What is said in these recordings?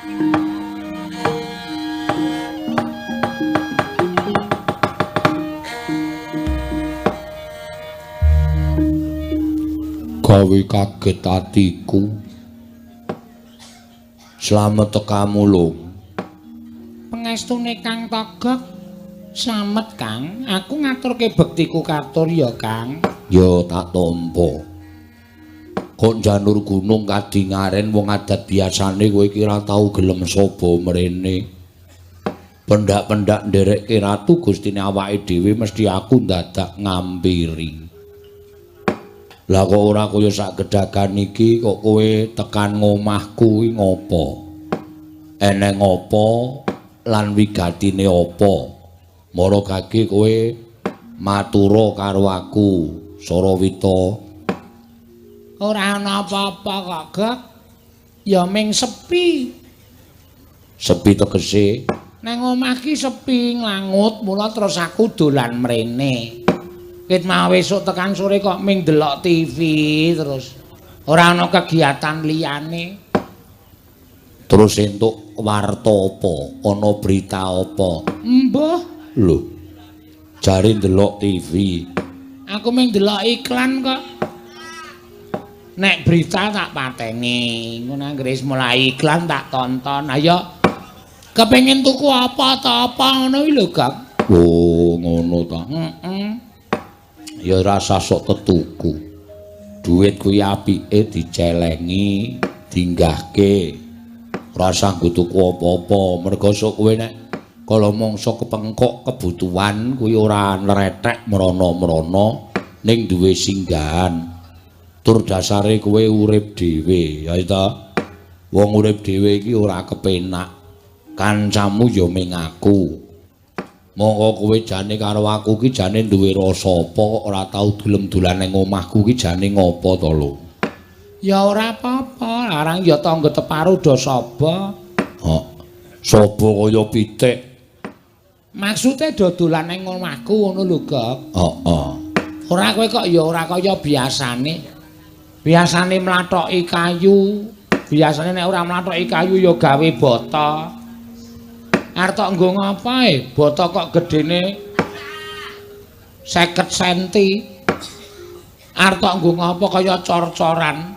Gawe kaget atiku. Slamet tekamu lho. Pengestune Kang Togog. Slamet Kang, aku ngaturke bektiku katur ya Kang. Ya tak tampa. Kok janur gunung kadingaren wong adat biasane kowe iki ora tau gelem saba mrene. Pendak-pendak nderekke ratu gustine awake dhewe mesti aku ndadak ngampiri. Lah kok ora kaya sak gedagan iki kok kowe tekan ngomahku iki ngopo? Eneng apa lan wigatine apa? Mara gage kowe matura karo aku, Sarawita. Ora ana apa-apa kok, Gok. Ya ming sepi. Sepi tegese? Nang omah ki sepi nglangut, mula terus aku dolan mrene. Ket mau esuk tekan sore kok ming delok TV terus. Ora ana kegiatan liyane. Terus entuk warta apa? Ana berita apa? Mbah. Lho. Jare ndelok TV. Aku ming delok iklan kok. Nek berita tak pateni, ngono anggere wis mulai iklan tak tonton. Ayo kepengin tuku apa ta apa ngono iki lho, Gak. Oh, ngono ta. Heeh. Ya rasa sok tetuku. Duit kuwi apike dicelengi, dinggahke. Rasa nggo tuku apa-apa, mergo sok kowe nek kala mangsa kepengkok kebutuhan kuwi ora nretek mrana-mrana ning duwe singgahan. Tur dasare kowe urip dhewe, ya ta? Wong urip dhewe iki ora kepenak. Kancamu ya ming aku. Monggo kowe jane karo aku ki jane duwe rasa apa kok ora tau gelem dolan ning omahku ki jane ngopo to lho? Ya ora apa-apa, larang ya tangga teparo do saba. Hok. Saba kaya pitik. Maksude do dolan ning omahku ngono lho, Gok. Heeh. Ora kowe kok ya ora kaya biasane. Biasane mlathoki kayu, biasane nek ora mlathoki kayu ya gawe bata. Arep tok nggo ngapa e? Bata kok gedene 50 senti. Arep tok nggo ngapa kaya cor-coran.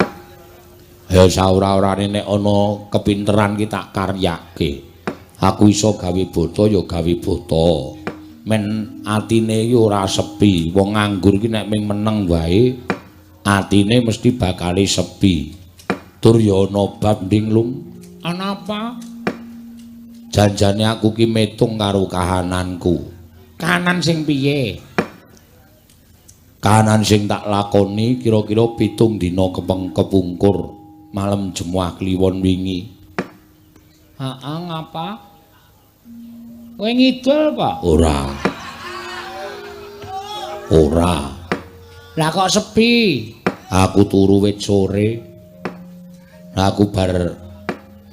Ya saora-orane nek ana kepinteran ki tak karyake. Aku iso gawe bata ya gawe bata. Men atine iki ora sepi. Wong nganggur ki nek ming meneng wae atine mesti bakale sepi. Tur ya ana bab nding lung. Ana apa? Janjane aku ki metung karo kahananku. Kahanan sing piye? Kahanan sing tak lakoni kira-kira 7 dina kepungkur malem Jemuah Kliwon wingi. Heeh, ngapa? Kowe ngidul apa? Ora. Ora. Lah kok sepi? Aku turu wit sore. Aku bar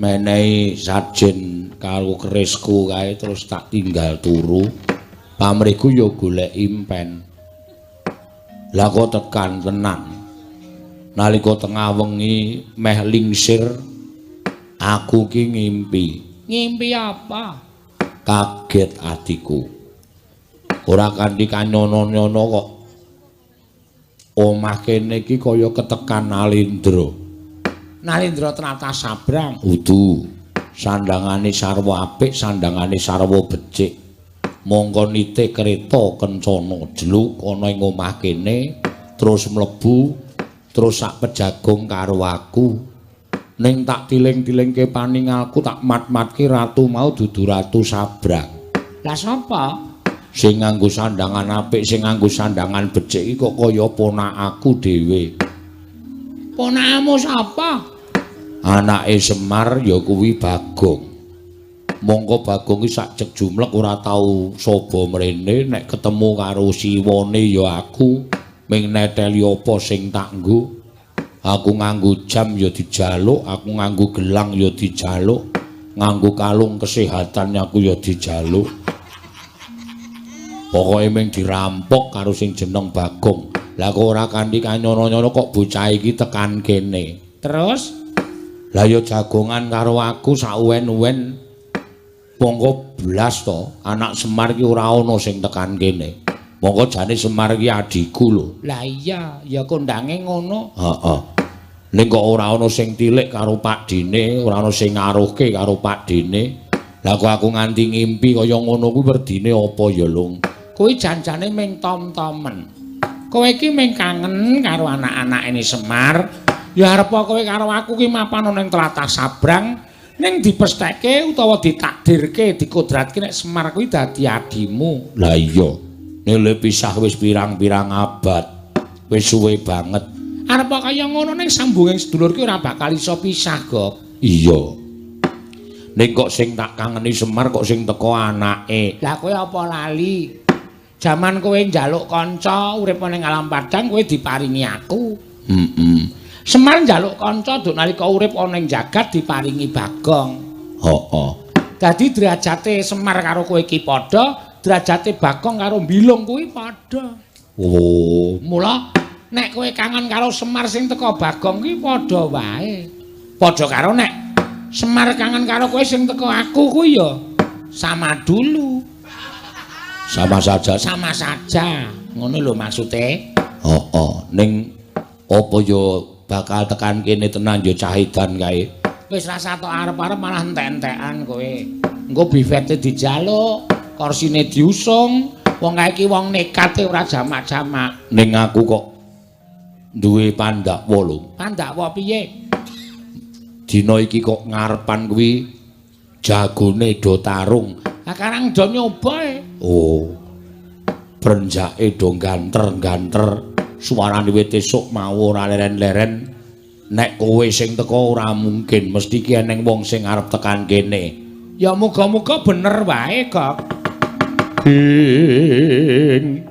menehi sajen karo kerisku kae terus tak tinggal turu. Pamrihku ya golek impen. Lah kok tekan tenan. Nalika tengah wengi meh lingsir aku ki ngimpi. Ngimpi apa? Kaget atiku. Ora kanthi kanyono-nyono kok omah kene iki kaya ketekan Nalindra. Nalindra tlatah Sabrang. Udu. Sandangane sarwa apik, sandangane sarwa becik. Mongko nitih kereta kencana jeluk ana ing omah kene terus mlebu terus sak pejagong karo aku. Ning tak tiling-tilingke paningalku tak mat-matke ratu mau dudu ratu Sabrang. Lah sapa? Sing nganggo sandangan apik, sing nganggo sandangan becik iki kok kaya ponakaku dhewe. Ponakmu sapa? Anake Semar ya kuwi Bagong. Mongko Bagong iki sak cek jumlek ora tau saba mrene, nek ketemu karo siwane ya aku ming neteli apa sing tak nggo. Aku nganggo jam ya dijaluk, aku nganggo gelang ya dijaluk, nganggo kalung kesehatan aku ya dijaluk. Pokoke ming dirampok karo sing jeneng Bagong. Lah kok ora kanthi kanyono-nyono kok bocah iki tekan kene. Terus? Lah ya jagongan karo aku sauwen-uwen mongko blas to, anak Semar ki ora ana sing tekan kene. Mongko jane Semar ki adhiku lho. Lah iya, ya kondange ngono. Heeh. Ning kok ora ana sing tilik karo Pakdhene, ora ana sing ngaruhke karo Pakdhene. Lah kok aku nganti ngimpi kaya ngono kuwi werdine apa ya, Lung? Kuwi janjane ming tom-tomen. Kowe iki ming kangen karo anak-anake Semar. Ya arep kowe karo aku ki mapan ana ning tlatah Sabrang, ning dipestheke utawa ditakdirke, dikodratke nek Semar kuwi dadi adimu. Lah iya, nek pisah wis pirang-pirang abad, wis suwe banget. Arep kaya ngono ning sambunging sedulur ki ora bakal iso pisah, Gok. Iya. Ning kok sing tak kangeni Semar kok sing teko anake. Lah kowe apa lali? Jaman kowe njaluk kanca urip ning alam padang kowe diparingi aku. Heeh. Semar njaluk kanca nduk nalika urip ana ing jagat diparingi Bagong. Heeh. Dadi derajate Semar karo kowe iki padha, derajate Bagong karo Bilung kuwi padha. Oh, mula nek kowe kangen karo Semar sing teka Bagong kuwi padha wae. Padha karo nek Semar kangen karo kowe sing teka aku kuwi ya sama dulu. Sama saja, sama saja. Ngono lho maksude. Heeh, ning apa ya bakal tekan kene tenan ya cah edan kae. Wis rasa tok arep-arep malah entek-entekan kowe. Engko bifete dijaluk, korsine diusung, wong kae iki wong nekate ora jamak-jamak. Ning aku kok duwe pandakwa lho. Pandakwa piye? Dina iki kok ngarepan kuwi jagone do tarung. Lah karang do nyoba e. Oh. Brenjake do ganter-ganter. Suarane wit esuk mau ora leren-leren. Nek kowe sing teko ora mungkin, mesti ki eneng wong sing arep tekan kene. Ya muga-muga bener wae, Gok. Ing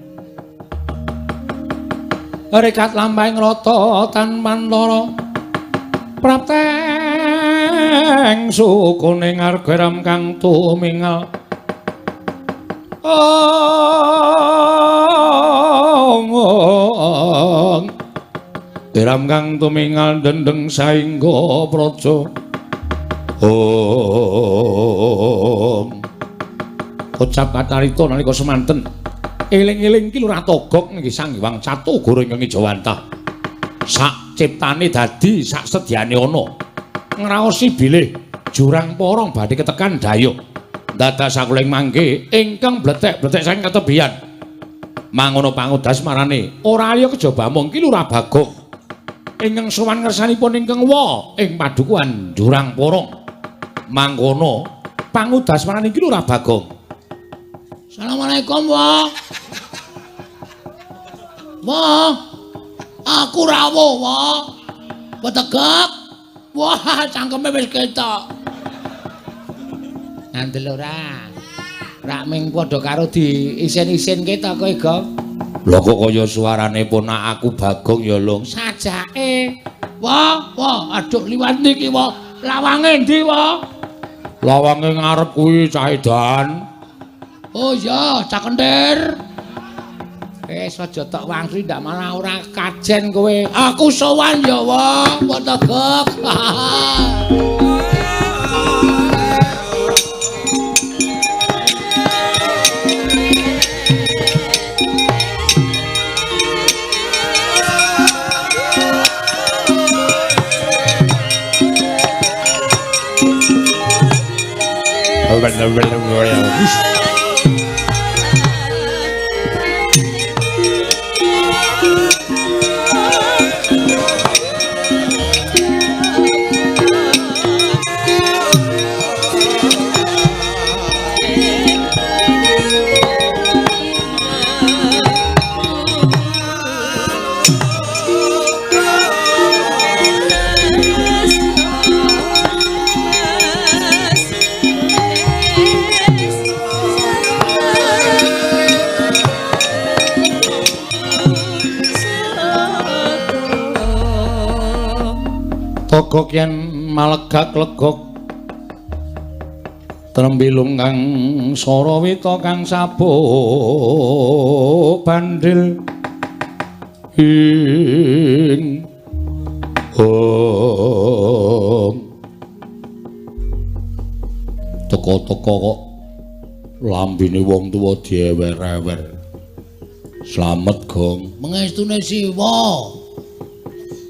rekat lampahing rata tanpantara prapteng sukune ngargaram kang tumingal. Ong Geram kang tumingal dendeng saingga praja. Om Kocap kacarita nalika semanten eling-eling ki Lurah Togok nggih Sang Hyang Catugara ingkang Ijawantah. Sak ciptane dadi sak sedyane ana. Ngraosi bilih jurang porong badhe ketekan dayoh. Dadak sakuling mangke ingkang bletek-bletek saking ketebian. Mangono pangudas marane ora liya kejaba mung ki Lurah Bagong ingkang sowan ngersanipun ingkang wa ing padukuhan Jurang Porong. Mangkono pangudas marane ki Lurah Bagong. Assalamualaikum, wa. Wa. Aku rawuh, wa. Petegak. Wah, cangkeme wis ketok. Ngandel ora? Rak ming padha karo diisin-isinke ta kowe, Gong? Lha kok kaya suarane ponak aku Bagong ya, Lung? Sajake. Wah, wah, aduh liwat niki, wah. Lawange ndi, wah? Lawange ngarep kuwi cah edan. Oh iya, cah kentir. Wis aja tok wangsu ndak malah ora kajen kowe. Aku sowan ya, wah, petegak. Togok yen malegak legok trembilung kang sarawita kang sabuk bandil ing ong. Teko-teko kok lambene wong tuwa diewer-ewer. Slamet, Gong. Mengestune Siwa.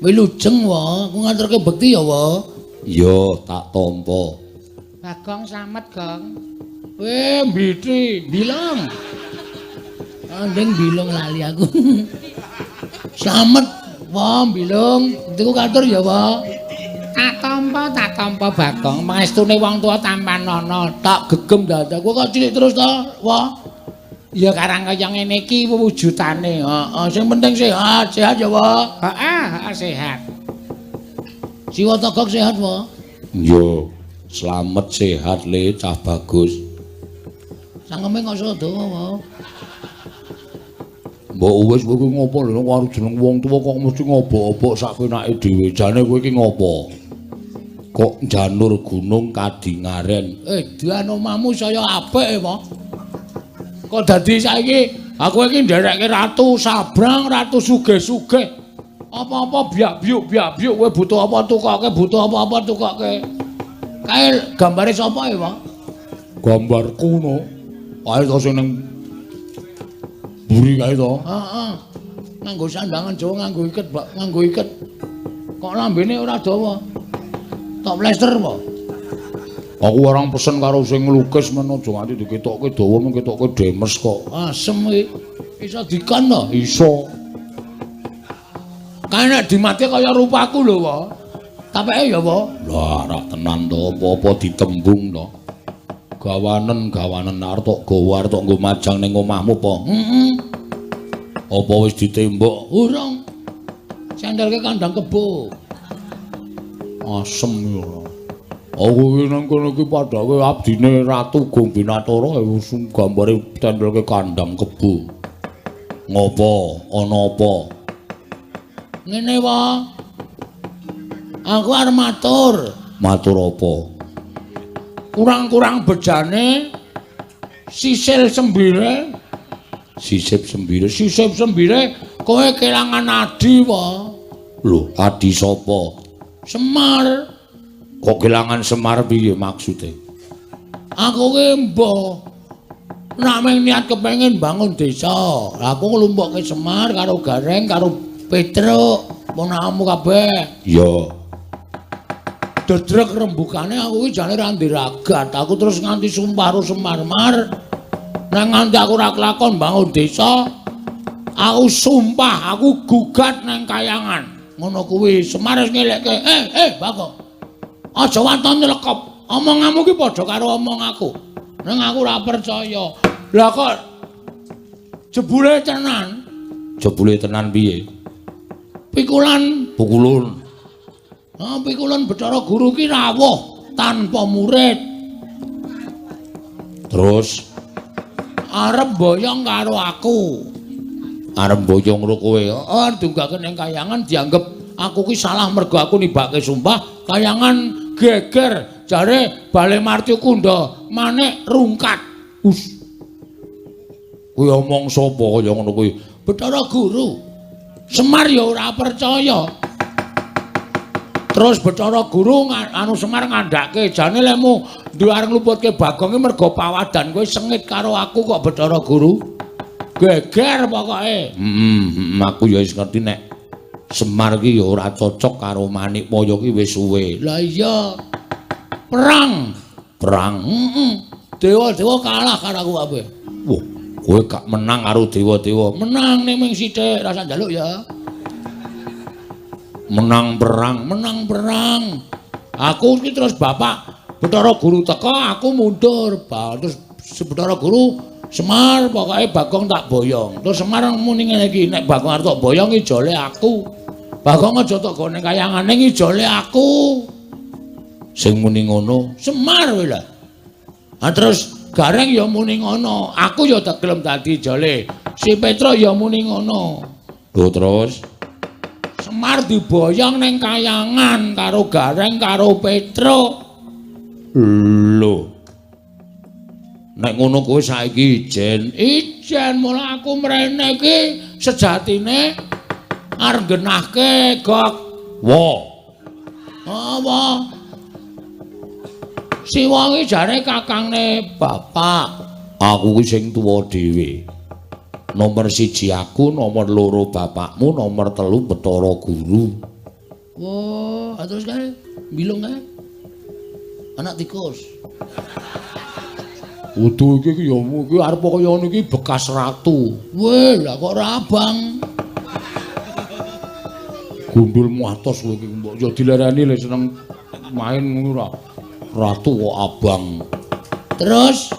Wilujeng, wa. Aku ngaturke bekti ya, wa. Iya, tak tampa. Bagong slamet, Gong. Mbiti, bilong. Andeng bilong lali aku. Slamet, wa, bilong. Bektiku katur ya, wa. Tak tampa Bagong. Mengestune wong tuwa tampanana. Tak gegem dadaku kok cilik terus to, wa. Ya karang kaya ngene iki wujudane. Heeh, sing penting sehat, sehat ya, wa. Heeh, heeh sehat. Siwa Togok sehat, wa. Iya, slamet sehat le cah bagus. Sangeme kok iso dawa, wa. Mbok wis kowe iki ngopo lho karo jeneng wong tuwa kok mesti ngobok-obok sak penake dhewe. Jane kowe iki ngopo? Kok janur gunung kadingaren. Edan omahmu saya apik, wa. Kok dadi saiki aku iki nderekke ratu sabrang, ratu sugih-sugih. Apa-apa biak-biuk biak-biuk kowe butuh apa tukoke, butuh apa-apa tukoke. Kae gambare sapa ya, Pak? Gambarku no. Kae to sing ning mburi kae to. Heeh. Nganggo sandangan Jawa, nganggo iket, Pak, nganggo iket. Kok lambene ora dawa? Tok plester apa? Aku orang pesen karo sing nglukis men aja nganti diketokke dawa, men ketokke demes kok. Asem iki. Iso dikon to? Iso. Kae nek dimati kaya rupaku lho, wa. Tapeke ya, wa. Lah, ora tenan to, apa-apa ditembung to. Gawanen-gawanen arep tok gawa arep tok nggo majang ning omahmu apa? Heeh. Apa wis ditembok? Urung. Sendelke kandang kebo. Asem ya. Aku iki nang kono iki padake abdine Ratu Gombinatara wis gambare tendelke kandang kebo. Ngopo? Ana apa? Ngene, wa. Aku arep matur. Matur apa? Kurang-kurang bejane sisil sembire, sisip sembire, sisip sembire kowe kelangan adi, wa. Lho, adi sapa? Semar. Kok kelangan Semar piye maksude? Aku ki mbah. Nek mung niat kepengin bangun desa, aku nglumpukke Semar karo Gareng karo Petruk, ponakanmu kabeh. Iya. Dedrek rembugane aku ki jane ra ndiragat. Aku terus nganti sumpah karo Semar Mar. Nek nganti aku ora kelakon bangun desa, aku sumpah aku gugat nang kayangan. Ngono kuwi Semar wis ngelekke, Bagong. Aja waton nylekop. Omonganmu ki padha karo omong aku. Nang aku ora percaya. Lah kok jebule tenan? Jebule tenan piye? Pikulan pukulun. Ah, pikulan Bathara Guru ki rawuh tanpa murid. Terus arep boyong karo aku. Arep boyong karo kowe? Heeh, dunggake ning kayangan dianggep aku ki salah mergo aku nimbake sumpah, kayangan geger jare Bale Marti Kunda manik rungkat. Us. Kuwi omong sapa kaya ngono kuwi? Bathara Guru. Semar ya ora percaya. Terus Bathara Guru anu Semar ngandhake jane lemu duwe arep ngluputke Bagong ki mergo pawadan kowe sengit karo aku kok Bathara Guru. Geger pokoke. Heeh, aku ya wis ngerti nek Semar ki ya ora cocok karo Manikmaya ki wis suwe. Lah iya. Perang. Perang. Heeh. Dewa-dewa kalah karo aku kabeh. Wah, kowe gak menang karo dewa-dewa. Menang ning ming sithik, rasa njaluk ya. Menang perang, menang perang. Aku iki terus bapak Bathara Guru teka, aku mundur. Terus Bathara Guru Semar pokoke Bagong tak boyong. Terus Semar muni ngene iki, nek Bagong arep tak boyong ijole aku. Bagong aja tok gone kayangane ijole aku. Sing muni ngono Semar kowe lho. Ha terus Gareng ya muni ngono, aku ya tak gelem dadi ijole. Si Petruk ya muni ngono. Lho terus Semar diboyong ning kayangan karo Gareng karo Petruk. Lho. Nek ngono kowe saiki ijen. Ijen mula aku mrene iki sejatine arep genahke Gok. Wa. Apa? Siwa iki jare kakangne bapak. Aku ki sing tuwa dhewe. Nomor 1 aku, nomor 2 bapakmu, nomor 3 Bathara Guru. Wah, terus kae bilung kae. Anak tikus. Udu iki ya iki arep kaya ngono iki bekas ratu. Weh, lah kok ora abang. Gundul atos kowe iki mbok ya dilereni le seneng main ngono ora. Ratu kok abang. Terus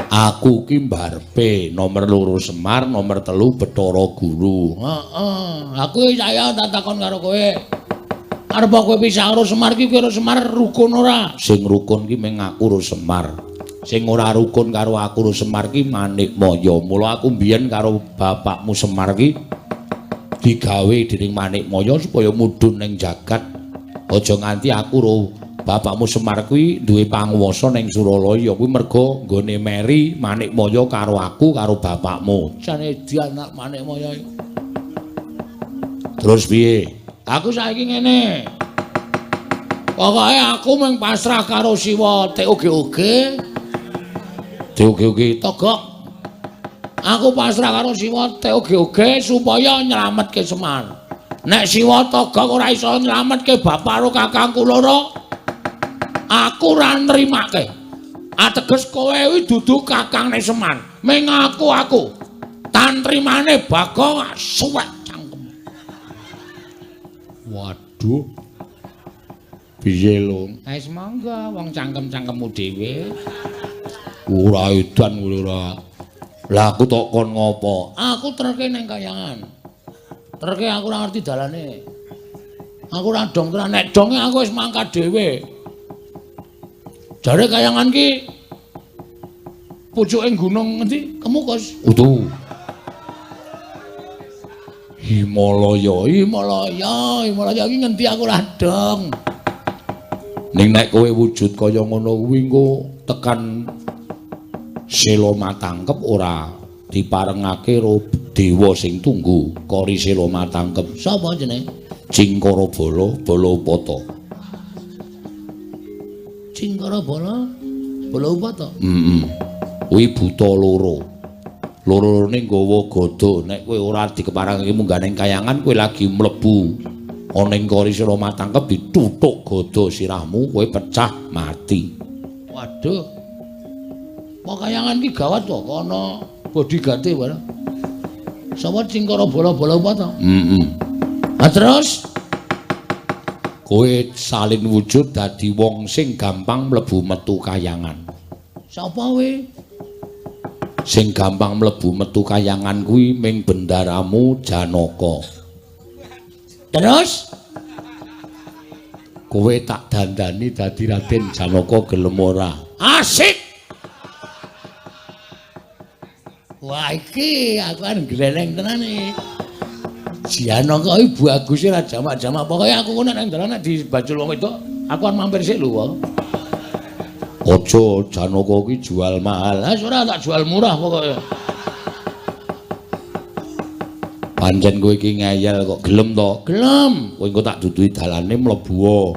aku ki mbarepe nomor 2 Semar, nomor 3 Bathara Guru. Heeh, aku saya tak takon karo kowe. Arep kowe pisah karo Semar ki kowe karo Semar rukun ora? Sing rukun ki mung aku karo Semar. Sing ora rukun karo aku karo Semar ki Manikmaya. Mula aku mbiyen karo bapakmu Semar ki digawe dening Manikmaya supaya mudhun ning jagat. Aja nganti aku karo bapakmu Semar kuwi duwe panguwasa ning Suralaya. Kuwi merga nggone meri Manikmaya karo aku karo bapakmu. Jane anak Manikmaya. Terus piye? Aku saiki ngene. Pokoke aku mung pasrah karo Siwa TOGOG. TOGOG Togok. Aku pasrah karo Siwa TOGOG supaya nyelametke Semar. Nek Siwa Togok ora iso nyelametke bapak karo kakangku loro, aku ora nrimake. Ateges kowe kuwi dudu kakangne Semar. Ming aku. Tantrimane Bagong suwek cangkem. Waduh. Piye lho? Wis monggo wong cangkem-cangkemmu dhewe. Ora edan kowe ora. Lah aku tok kon ngopo? Aku terke ning kayangan. Terke aku ora ngerti dalane. Aku ora dong tenan, nek donge aku wis mangkat dhewe. Jare kayangan ki pucuke gunung ngendi? Kemukus. Utuh. Himalaya, Himalaya, Himalaya iki ngendi aku ora dong. Ning nek kowe wujud kaya ngono kuwi engko tekan Sela Matangkep ora diparengake karo dewa sing tunggu kori Sela Matangkep. Sapa jenenge? Cingkara Bala, Bala Upata. Cingkara Bala, Bala Upata. Heeh. Kuwi buta loro. Loro-lorone nggawa gada. Nek kowe ora dikeparengake munggah ning kayangan, kowe lagi mlebu ana ing kori Sela Matangkep dituthuk gada sirahmu, kowe pecah mati. Waduh. Apa kayangan ki gawat to, ana bodyguard-e barang. Sapa Cingkara Bala Bala Upata? Heeh. Lah terus kowe salin wujud dadi wong sing gampang mlebu metu kayangan. Sapa kowe? Sing gampang mlebu metu kayangan kuwi ming bendaramu Janaka. Terus kowe tak dandani dadi Raden Janaka gelem ora? Asik. Wah iki aku kan gleneng tenan iki. Janaka iki baguse ra jamak-jamak. Pokoke aku ngono nek dalan nek dibajul wong wedok, aku kan mampir sik lho wong. Aja Janaka iki jual mahal. Lah ora tak jual murah pokoke. Pancen kowe iki ngeyel kok gelem to? Gelem. Kowe engko tak duduhi dalane mlebu.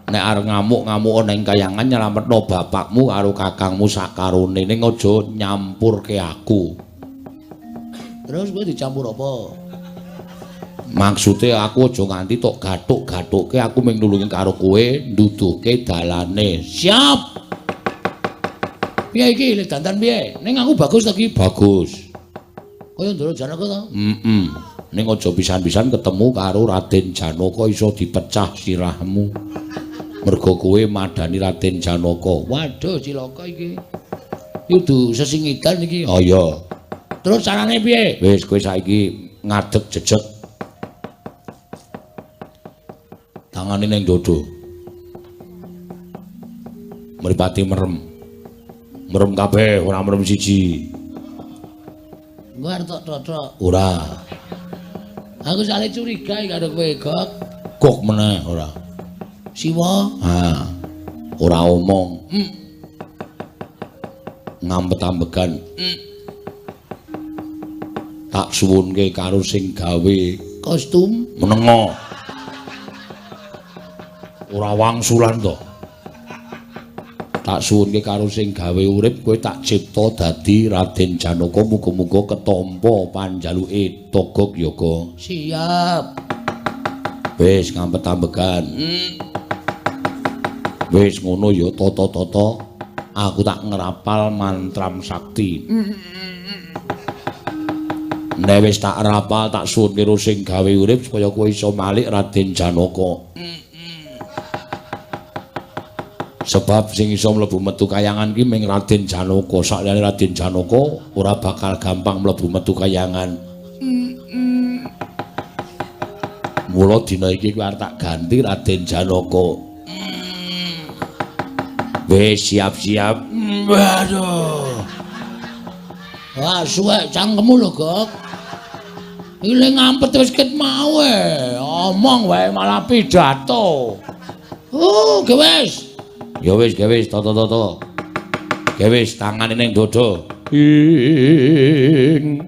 Nek arep ngamuk-ngamuk ning kayangan nyelametno bapakmu karo kakangmu sakarone, ning aja nyampurke aku. Terus kowe dicampur apa? Maksude aku aja nganti tok gathuk-gathukke, aku mung nulungi karo kowe nduduhke dalane. Siap. Piye iki le dandan piye? Ning aku bagus to iki? Bagus. Kaya Ndara Janaka to? Heeh. Ning aja pisan-pisan ketemu karo Raden Janaka iso dipecah sirahmu. Mergo kowe madani Raden Janaka. Waduh cilaka iki. Iki kudu sesingidan iki. Oh iya. Terus carane piye? Wis kowe saiki ngadeg jejeg. Tangane ning dodo. Mripate merem. Merem kabeh, ora merem siji. Engko arep tok totok. Ora. Aku sale curiga karo kowe, Gok. Gok meneh ora. Siwa. Ha. Ora omong. Ngampet-ambegan. Tak suwunke karo sing gawe kostum menengo. Ora wangsulan to. Tak suwunke karo sing gawe urip kowe tak cipta dadi Raden Janaka, muga-muga ketampa panjaluke Togog Yoga. Siap. Wis ngampet-ambegan. Wis ngono ya tata-tata, aku tak ngrapal mantram sakti. Nek wis tak rapal tak suwunke karo sing gawe urip supaya kowe iso malik Raden Janaka. Sebab sing iso mlebu metu kayangan ki ming Raden Janaka. Sakliyane Raden Janaka ora bakal gampang mlebu metu kayangan. Mula dina iki kowe arep tak ganti Raden Janaka. Wis siap-siap. Waduh. Wah, suwek cangkemmu lho, Gok. Iki ngampet wis ket mau e. Omong wae malah pidato. Oh, ge wis. Ya wis, ge wis, toto-toto. Ge wis, tangane ning dada. Ing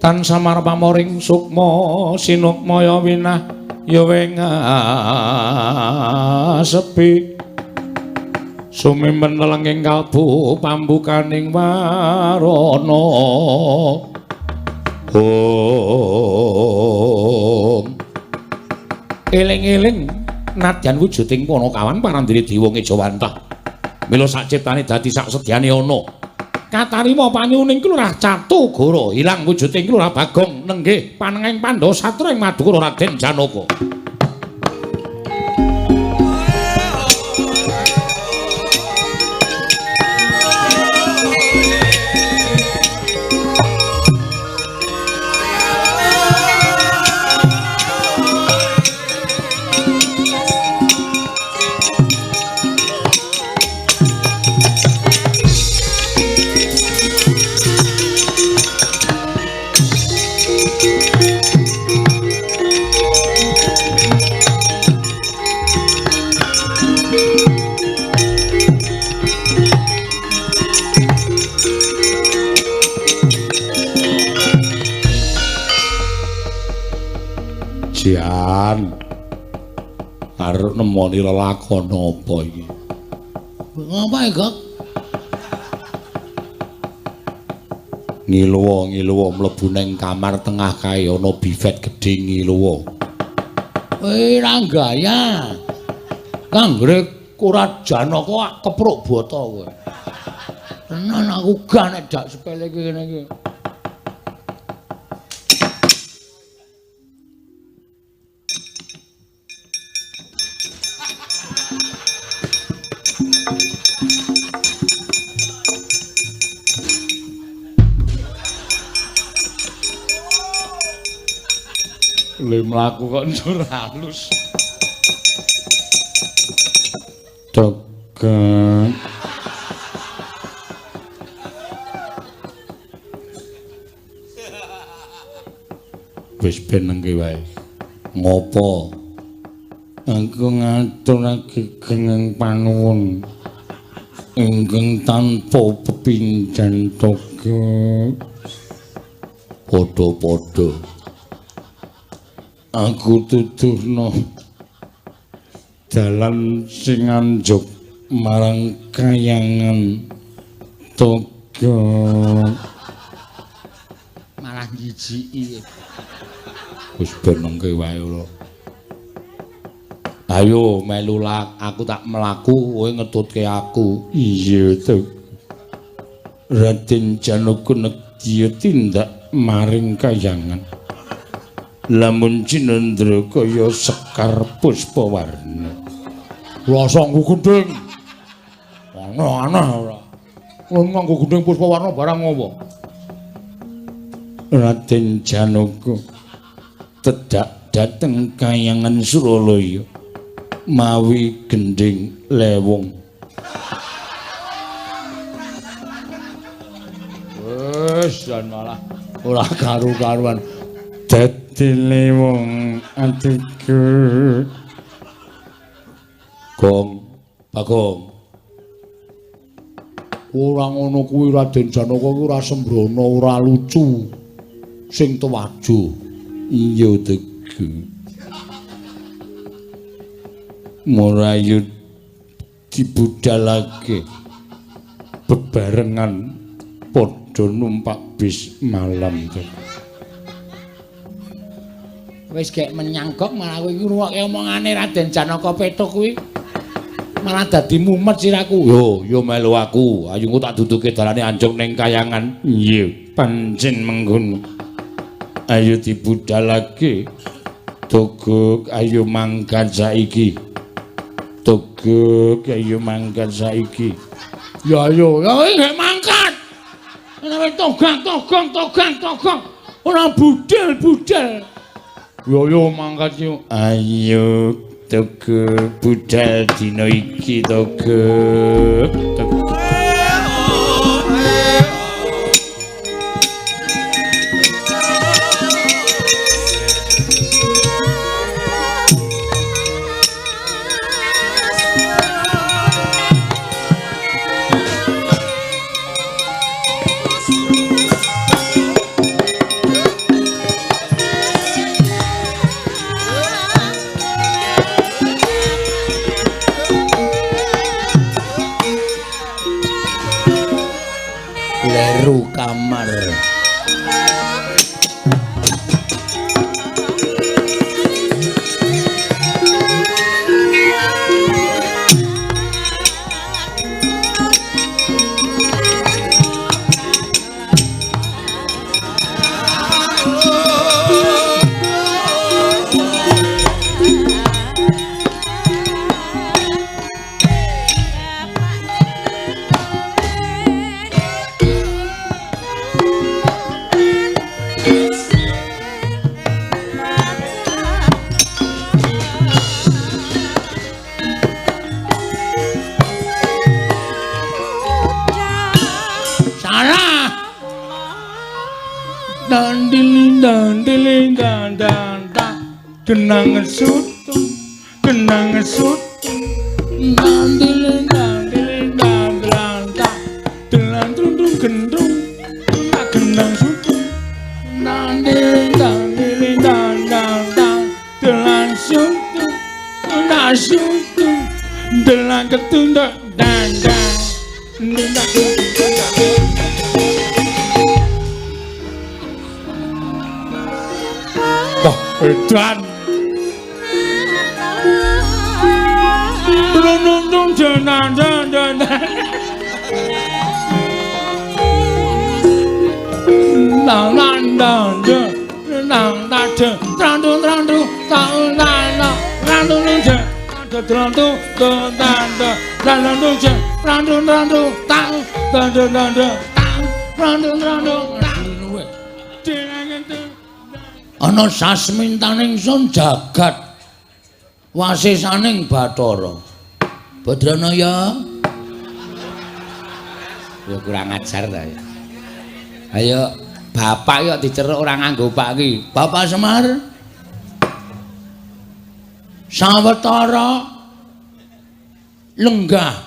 tan samar pamoring sukma sinukmaya winah ya sepi sumimpen lelenging kalbu pambukaning warana. Om eling-eling nadyan wujuding Panakawan parandene dewa ngejawantah mila sak ciptane dadi sak sedyane ana katarima panyuning Kelurah Catugara ilang wujuding Kelurah Bagong nenggih panenging Pandhawa satra ing Madukara Raden Janaka. Jan arep nemoni lelakon apa iki? Ngapa Gok? Ngiluwa mlebu ning kamar tengah kae ana bifet gedhe ngiluwa. Kowe ra gaya. Kanggre Kura Janaka kepruk bata kowe. Tenan aku gak nek dak sepele kene iki. Le mlaku kok njur halus. Togok. Wis ben nengke wae. Ngopo? Aku ngaturake kenging panuwun ingkang tanpa pepindhan Togok. Padha-padha. Aku tuduhno dalan sing anjuk marang kayangan Togok. Malah jijiki. Wis ben nengke wae ora. Ayo melu lak, aku tak mlaku kowe ngetutke aku. Iya to. Raden Janaka nedya tindak maring kayangan. Lamun cinendra kaya sekar puspawarna. Rasa nggo gendhing. Aneh-aneh ora. Wong nganggo gendhing puspawarna barang ngopo? Raden Janaka tedak dhateng kayangan Suralaya mawi gendhing lewung. Wis jan malah ora karu-karuan. Dadi lewung atiku. Gong, Bagong. Ora ngono kuwi Raden Janaka kuwi ora sembrono, ora lucu. Sing tuwajo. Iya tegu. Murayut Dibudalake bebarengan padha numpak bis malam. Wis gek menyang gok malah kowe iki ngrungokke omongane Raden Janaka Petuk kuwi. Malah dadi mumet siraku. Yo, yo melu aku. Ayo engko tak duduke dalane anjung ning kayangan. Iya, pancen mengkono. Ayo dibudalake. Togok ayo mangkat saiki. Togok ayo mangkat saiki. Ya ayo, ya gek mangkat. Ora togak togong togak togong. Ora budal budal. Yo yo mangkat yo. Ayo togok budal dina iki togok. Togok. Leru kamar. Kenangan sutu, kenangan sutu, dandil dandil dandil dandil tung gendrung, kenang sutu, dandil dandil dandil dandil sutu, dandil sutu, dandil ketunda dandil. Wah, edan. Ana sasmintaning sun jagat wasisaning Bathara. Badrana ya. Ya kurang ajar ta ya. Ayo bapak yo diceruk ora nganggo pak iki. Bapak Semar. Sawetara lenggah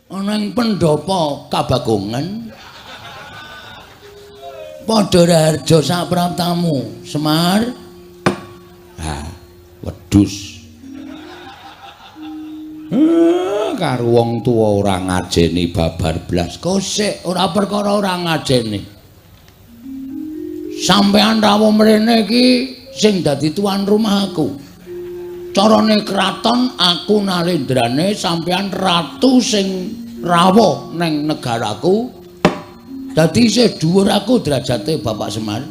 ana ing pendhapa Kabagongan. Padha raharja sapraptamu, Semar. Ha, wedhus. Karo wong tuwa ora ngajeni babar blas. Kosek ora perkara ora ngajeni. Sampeyan rawuh mrene iki sing dadi tuan rumah aku. Carane kraton aku nalendrane sampeyan ratu sing rawuh neng negaraku. Dadi isih dhuwur aku derajate Bapak Semar.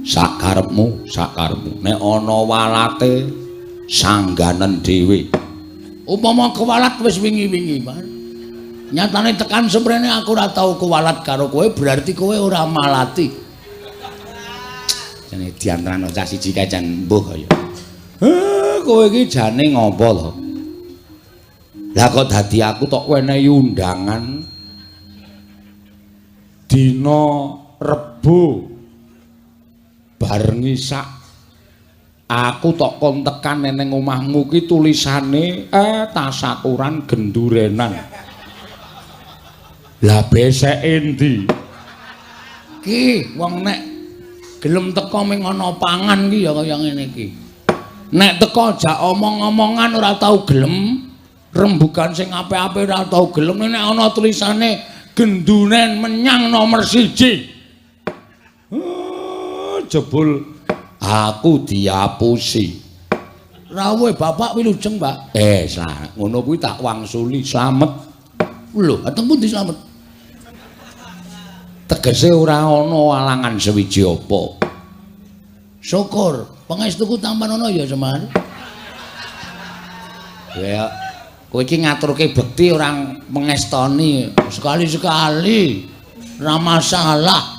Sakarepmu, sakarepmu. Nek ana walate sangganen dhewe. Upama kewalat wis wingi-wingi, Mas. Nyatane tekan semrene aku ora tau kewalat karo kowe, berarti kowe ora malati. Jane diantarane cah siji kae jan mbuh kaya. Kowe iki jane ngopo to? Lah kok dadi aku tok wenehi undangan dina Rebo bar ngisak aku tok kon tekan neng omahmu ki tulisane tasakuran gendurenan. Lah beseke endi? Ki wong nek gelem teko ming ana pangan ki ya kaya ngene iki. Nek teko jak omong-omongan ora tau gelem. Rembugan sing apik-apik ora tau gelem nek ana tulisane gendunen menyang nomor 1. Jebul aku diapusi. Rawuhe bapak wilujeng, Pak. Ngono kuwi tak wangsuli slamet. Lho, ateng pundi slamet? Tegese ora ana alangan sewiji apa. Syukur, pangestuku tampan ana ya, Semar. Ya, kowe iki ngaturke bekti ora mengestoni sekali-sekali. Ora masalah.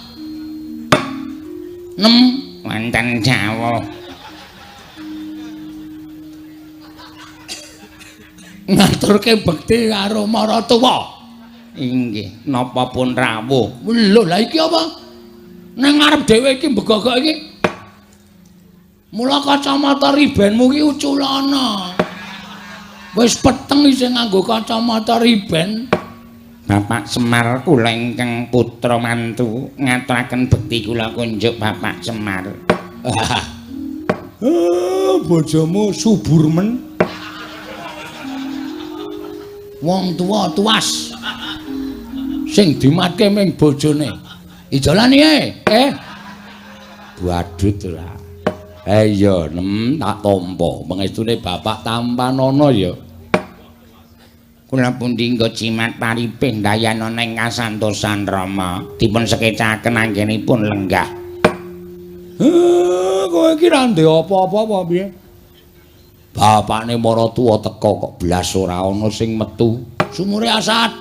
Nem wonten jawuh. Ngaturke bekti karo maratuwa. Inggih, napa pun rawuh. Lho, lha iki apa? Nang ngarep dhewe iki mbegogok iki. Mula kacamata ribenmu iki uculana. Wis peteng isih nganggo kacamata riben. Bapak Semar kula ingkang putra mantu ngaturaken bekti kula kunjuk Bapak Semar. Bojomu subur men. Wong tuwa tuas. Sing dimatke ming bojone. Ijolan iki, Badut ora. Iya, nem tak tampa. Pengestune bapak tampanana ya. Kula pundi nggo jimat paripih ndayanana ing kasantosan Rama. Dipun sekecaken anggenipun lenggah. Kowe iki ra ndek apa-apa apa piye? Bapakne maratuwa teka kok blas ora ana sing metu. Sumure asat.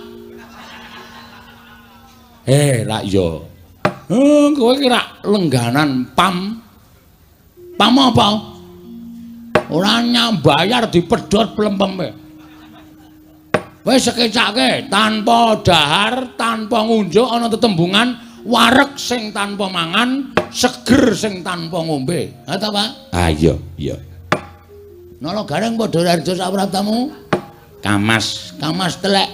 Rak ya. Kowe iki rak lengganan pam. Pam apa? Ora nyambayar dipedhot plempeme. Wis sekecake tanpa dahar, tanpa ngunjuk ana tetembungan wareg sing tanpa mangan, seger sing tanpa ngombe. Ha ta, Pak? Ah iya, iya. Nala gareng padha harja sapraptamu? Kamas, kamas telek.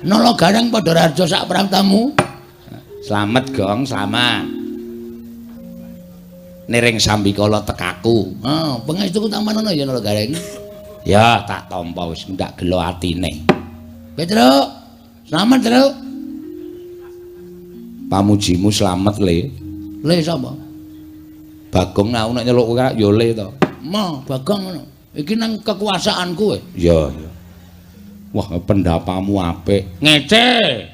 Nala gareng padha harja sapraptamu? Slamet, Gong, slamet. Niring sambikala tekaku. Ah, pangestuku tampanana ya Nala Gareng. Ya, tak tampa wis ndak gelo atine. Petruk, slamet, Truk. Pamujimu slamet, Le. Le sapa? Bagong aku nek nyeluk kowe ya Le to. Ma, Bagong ngono. Iki nang kekuasaanku kowe. Iya, iya. Wah, pendapamu apik. Ngece.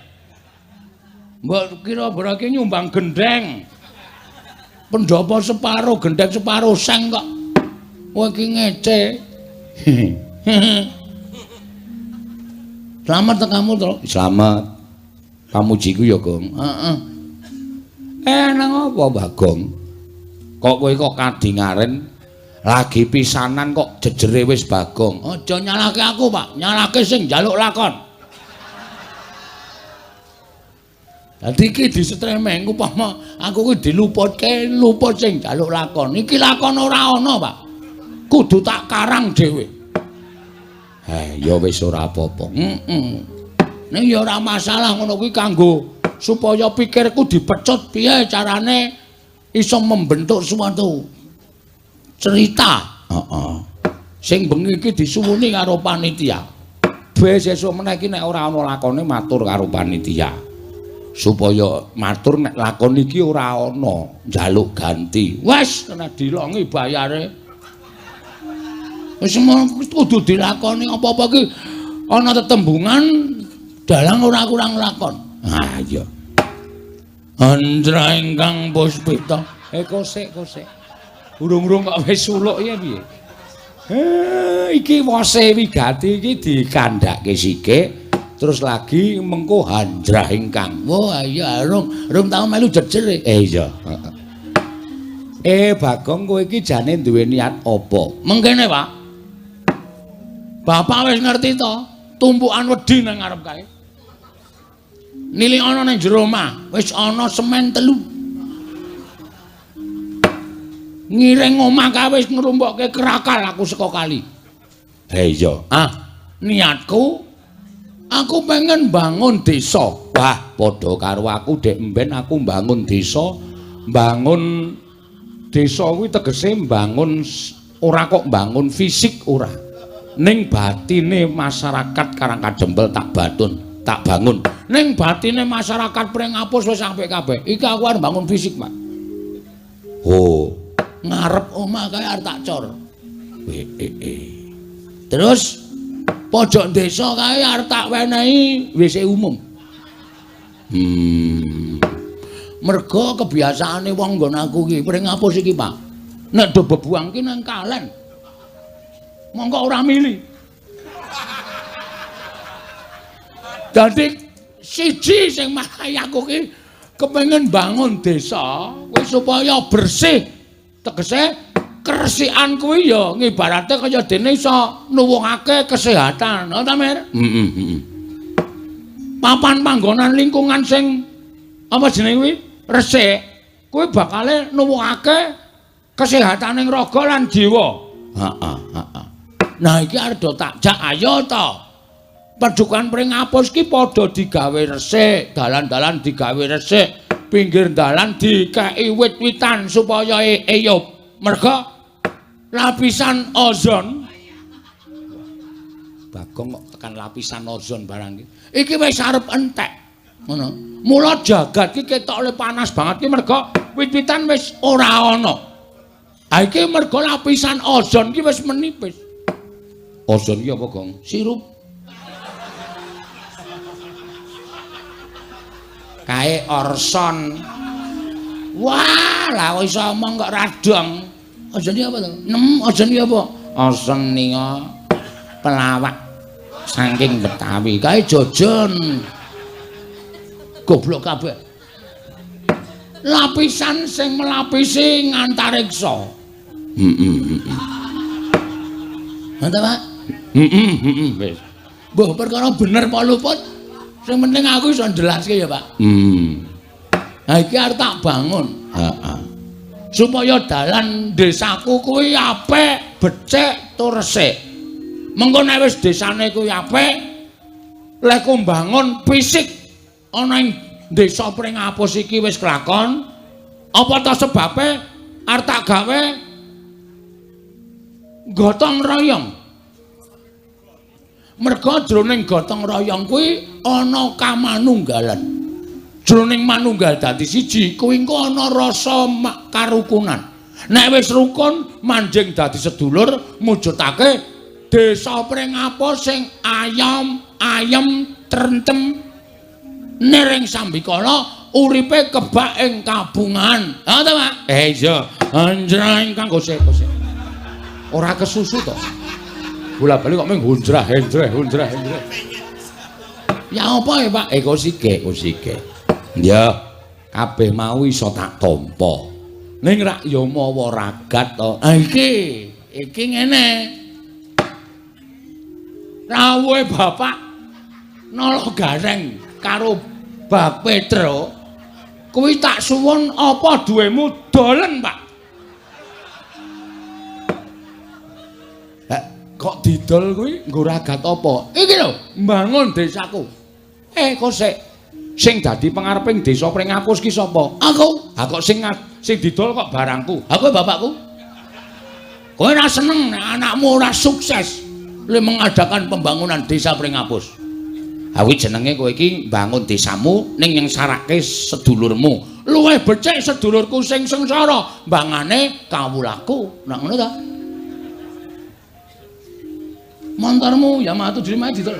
Mbok kira berarti nyumbang gendeng. Pendapa separo gendeng separo seng kok. Kowe iki ngece. Slamet tekamu to? Slamet. Pamujiku ya, Gong. Heeh. Nang apa, Bagong? Kok kowe kok kadingaren lagi pisanan kok jejere wis Bagong. Aja nyalahke aku, Pak. Nyalahke sing njaluk lakon. Dadi iki disetremeng upama aku kuwi diluputke, luput sing njaluk lakon. Iki lakon ora ana, Pak. Kudu tak karang dhewe. Ya wis ora apa-apa. Heeh. Ning ya ora masalah ngono kuwi kanggo supaya pikirku dipecut piye carane iso membentuk suatu cerita. Heeh. Sing bengi iki disuwuni karo panitia. Besok meneh iki nek ora ana lakone matur karo panitia. Supaya matur nek lakon iki ora ana njaluk ganti. Wes kena dilongi bayare. Wis kudu dilakoni apa-apa iki ana tetembungan dalang ora kurang lakon. Ah iya. Andra ingkang puspita. Kosek kosek. Urung-urung kok wis suluk ya piye? Iki wose wigati iki dikandhake sithik terus lagi mengko handrah ingkang. Wah iya rung tau melu jejer. Iya. Bagong kowe iki jane duwe niat apa? Mengkene, Pak. Bapak wis ngerti to, tumpukan wedi nang ngarep kae. Nilik ana nang jero omah, wis ana semen 3. Ngiring omah kae wis ngrumpokke krakal aku saka kali. Iya. Ah, niatku aku pengen bangun desa. Wah, padha karo aku dek mben aku mbangun desa, mbangun desa kuwi tegese mbangun ora kok mbangun fisik ora. Ning batine masyarakat Karangkadempel tak batun, tak bangun. Ning batine masyarakat Pringapus wis apik kabeh. Iki aku arep bangun fisik, Pak. Oh, ngarep omah kae arep tak cor. Terus pojok desa kae arep tak wenehi WC umum. Mergo kebiasaane wong nggon aku iki Pringapus iki, Pak. Nek do bebuang ki nang kalen. Monggo ora mili. Dadi siji sing marai aku ki kepengin bangun desa kuwi supaya bersih. Tegese keresikan kuwi ya ngibarate kaya dene iso nuwuhake kesehatan, ngono ta, Mir? Heeh, heeh. Papan panggonan lingkungan sing apa jenenge kuwi resik, kuwi bakale nuwuhake kesehataning raga lan jiwa. Heeh, heeh. Nah iki arep do tak jak ayo to. Padukan Pringapus ki padha digawe resik, dalan-dalan digawe resik, pinggir dalan dikeki wit-witan supaya eyup. Merga lapisan ozon Bagong kok tekan lapisan ozon barang iki. Iki wis arep entek. Ngono. Mula jagat ki ketok le panas banget ki merga wit-witan wis ora ana. Ha iki merga lapisan ozon ki wis menipis. Ozon ki apa, Gong? Sirup. Kae orson. Wah, lah kok iso omong kok radong. Ozon ki apa to? Nem, ozon ki apa? Ozon nika pelawak saking Betawi. Kae jojon. Goblok kabeh. Lapisan sing melapisi ngantariksa. Heeh, heeh. Ngono ta, Pak? Heeh, heeh, wis. Mbah, perkara bener apa luput? Sing penting aku iso njelaske ya, Pak. Nah iki arep tak bangun. Heeh. Supaya dalan desaku kuwi apik, becik tur resik. Mengko nek wis desane kuwi apik, lek mbangun fisik ana ing desa Pringapus iki wis kelakon, apa ta sebabe arep tak gawe gotong royong. Merga jroning gotong royong kuwi ana kamanunggalan. Jroning manunggal dadi siji kuwi engko ana rasa karukunan. Nek wis rukun manjing dadi sedulur mujudake desa Pringapus sing ayom, ayem, trentem niring sambikala uripe kebak ing kabungan. Ha ta, Pak? Iya. Anjreng kang gosek gosek. Ora kesusu to. Bola-bali kok mung hunjrah henjreh hunjrah henjreh. Ya apa ya, Pak? Kosike, kosike. Ya, kabeh mau iso tak tampa. Ning rak ya mawa ragat to. Ha iki, iki ngene. Rawuhe Bapak Nala Gareng karo Bak Petro kuwi tak suwun apa duwemu dolen, Pak. Kok didol kuwi nggo ragat apa? Iki lho, mbangun desaku. Kosek. Sing dadi pengareping desa Pringapus ki sapa? Aku. Ha kok sing didol kok barangku. Ha kowe bapakku. Kowe ora seneng nek anakmu ora sukses le mengadakan pembangunan desa Pringapus. Ha kuwi jenenge kowe iki mbangun desamu ning nyengsarake sedulurmu. Luwih becik sedulurku sing sengsara mbangane kawulaku. Nah ngono ta? Montormu Yamaha 75 didol.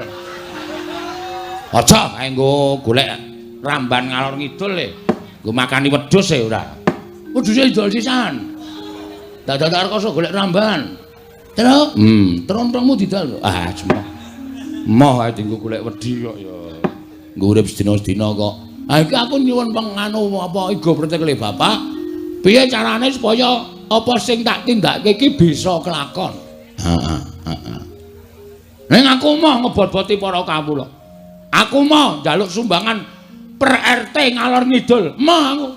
Aja kae nggo golek ramban ngalor ngidul le. Nggo makani wedhus e ora. Wedhuse didol sisan. Dadak rekoso golek ramban. Terus, trontongmu didol. Ah, cuma. Moh ae dienggo golek wedhi kok ya. Nggo urip sedina-sedina kok. Ha iki aku nyuwun penganu apa igo pretekle Bapak. Piye carane supaya apa sing tak tindakake iki bisa kelakon? Heeh, heeh. Ning aku moh ngebot-boti para kawula. Aku moh njaluk sumbangan per RT ngalor ngidul. Moh aku.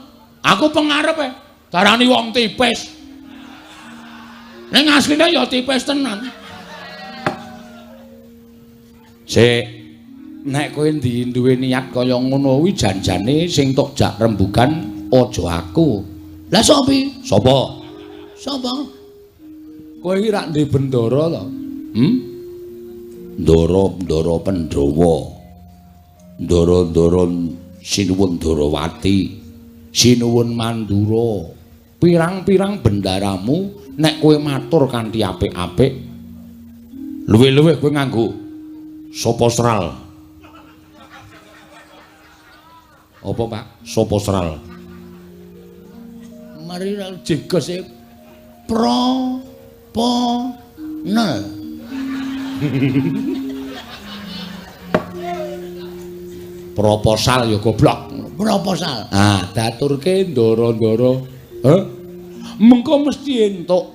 Aku pengarepe darani wong tipis. Ning asline ya tipis tenan. Sik, nek kowe duwe niat kaya ngono kuwi janjane sing tok jak rembugan aja aku. Lah sapa? Sapa? Sapa? Kowe iki rak ndek bendara to? Ndara-ndara Pandhawa, ndara-ndara Sinuwun Darawati, Sinuwun Mandura, pirang-pirang bendaramu nek kowe matur kanthi apik-apik, luwih-luwih kowe nganggo soposral. Apa, Pak? Soposral. Mari jegose pro po nel. Proposal ya goblok. Proposal. Ah, daturke ndara-ndara. Heh. Mengko mesti entuk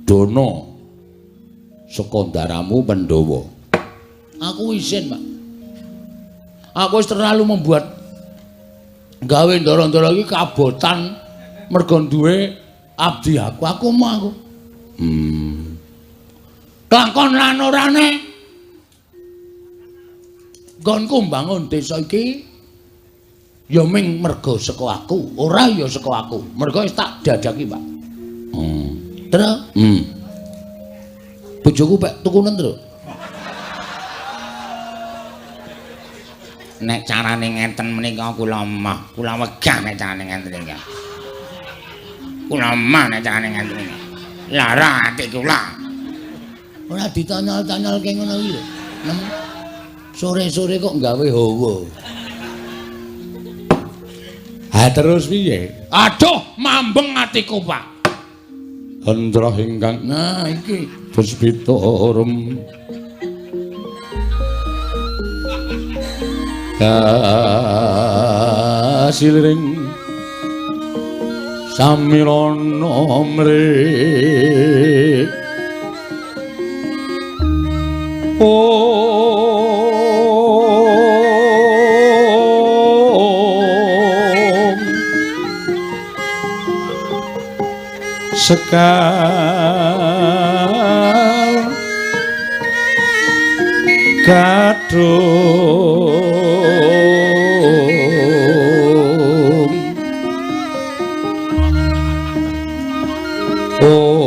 dana saka ndaramu Pandhawa. Aku isin, Pak. Aku wis terlalu membuat gawe ndara-ndara iki kabotan mergo duwe abdi aku. Aku mau aku. Lakon lan orane nggonku mbangun desa iki ya ming mergo saka aku, ora ya saka aku. Mergo wis tak dadaki, Pak. Terus? Bojoku pek tukunen, Tru. Nek carane ngenten menika kula mah, kula wegah nek carane ngenten iki. Kula mah nek carane ngenten iki. Lara ati kula. Ora ditanyol-tanyolke ngono iki lho. Sore-sore kok gawe hawa. Ha terus piye? Aduh, mambeng atiku, Pak. Hendra ingkang nah iki puspita rum kasiliring samirana mrih om sekar gadhung oh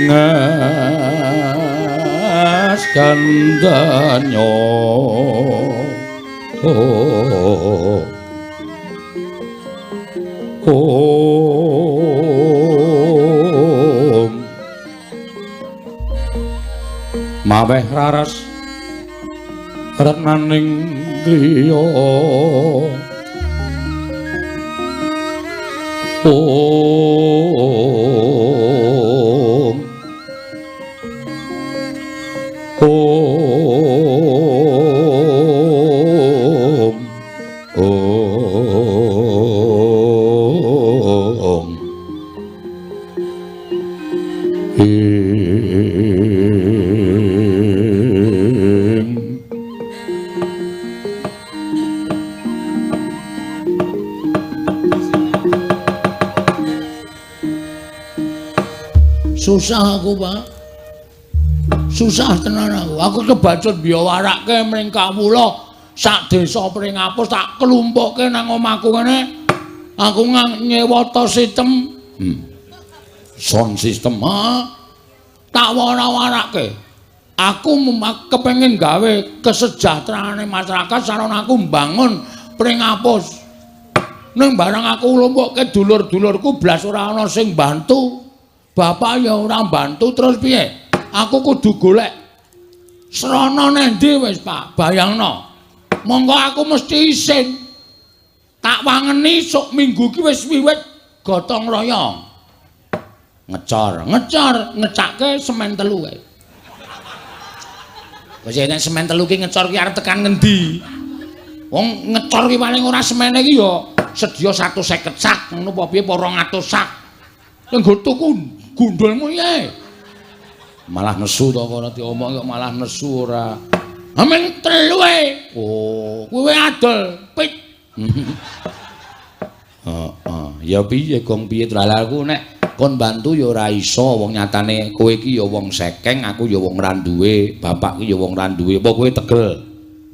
ngas kandanyo oh om maweh raras retnaning griya om om om ing. Susah aku, Pak. Susah tenan aku. Aku kebacut biyawarake mring kawula sak desa Pringapus tak klumpukke nang omahku ngene. Aku nyewa to sistem. Sound system. Ha. Tak wara-warake. Aku kepengin gawe kesejahteraane masyarakat sarana aku mbangun Pringapus. Ning barang aku lumpukke dulur-dulurku blas ora ana sing bantu. Bapak ya ora bantu terus piye? Aku kudu golek srana nendi wis, Pak. Bayangno. Monggo aku mesti isin. Tak wangeni sok minggu ki wis wiwit gotong royong. Ngecor, ngecor, ngecake semen telu kae. Wis nek semen telu ki ngecor ki arep tekan ngendi? Wong ngecor ki paling ora semene ki ya sedya 150 sak ngono apa piye apa 200 sak. Nggo tuku gundulmu piye? Malah nesu to kono diomong kok malah nesu ora. Amen telu e. Oh, kowe adol pit. Heeh, ya piye gong piye aku nek kon bantu ya ora iso wong nyatane kowe iki ya wong sekeng, aku ya wong ra duwe, bapak ki ya wong ra duwe. Apa kowe tegel?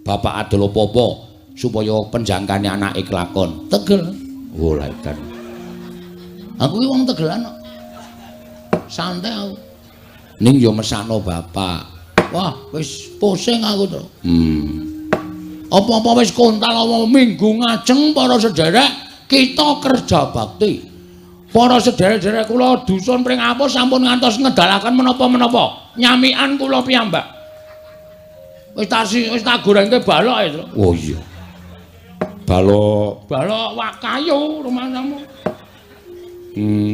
Bapak adol apa-apa supaya penjangkane anake kelakon. Tegel. Oh, lha edan. Aku ki wong tegelan kok. Santai aku. Ning ya mesakno bapak. Wah, wis pusing aku to. Apa-apa wis kontal apa minggu ngajeng para sederek kita kerja bakti. Para sederek-sederek kula dusun Pringapus sampun ngantos ngedalaken menapa-menapa. Nyamikan kula piyambak. Wis tak gorengke balok e, Tru. Oh iya. Balok, balok wak kayu rumangsamu.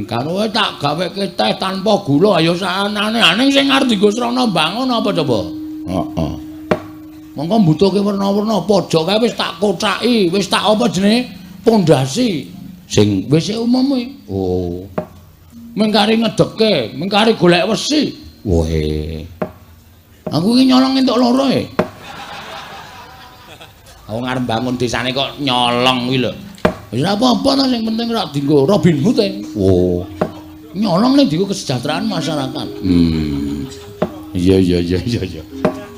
Karo tak gaweke teh tanpa gula ayo saanane. Ning sing arep dienggo srana bangun apa coba? Heeh. Monggo mbutuhke werna-werna pojok kae wis tak kocaki, wis tak apa jenenge? Pondasi. Sing wis umum kuwi. Oh. Mengkari ngedeke, mengkari golek wesi. Wohe. Aku iki nyolong entuk loro e. Aku ngarep bangun desane kok nyolong kuwi lho. Wis ora apa-apa ta sing penting ora dienggo Robin Hood e. Oh. Nyolong ning dienggo kesejahteraan masyarakat. Iya iya iya iya iya.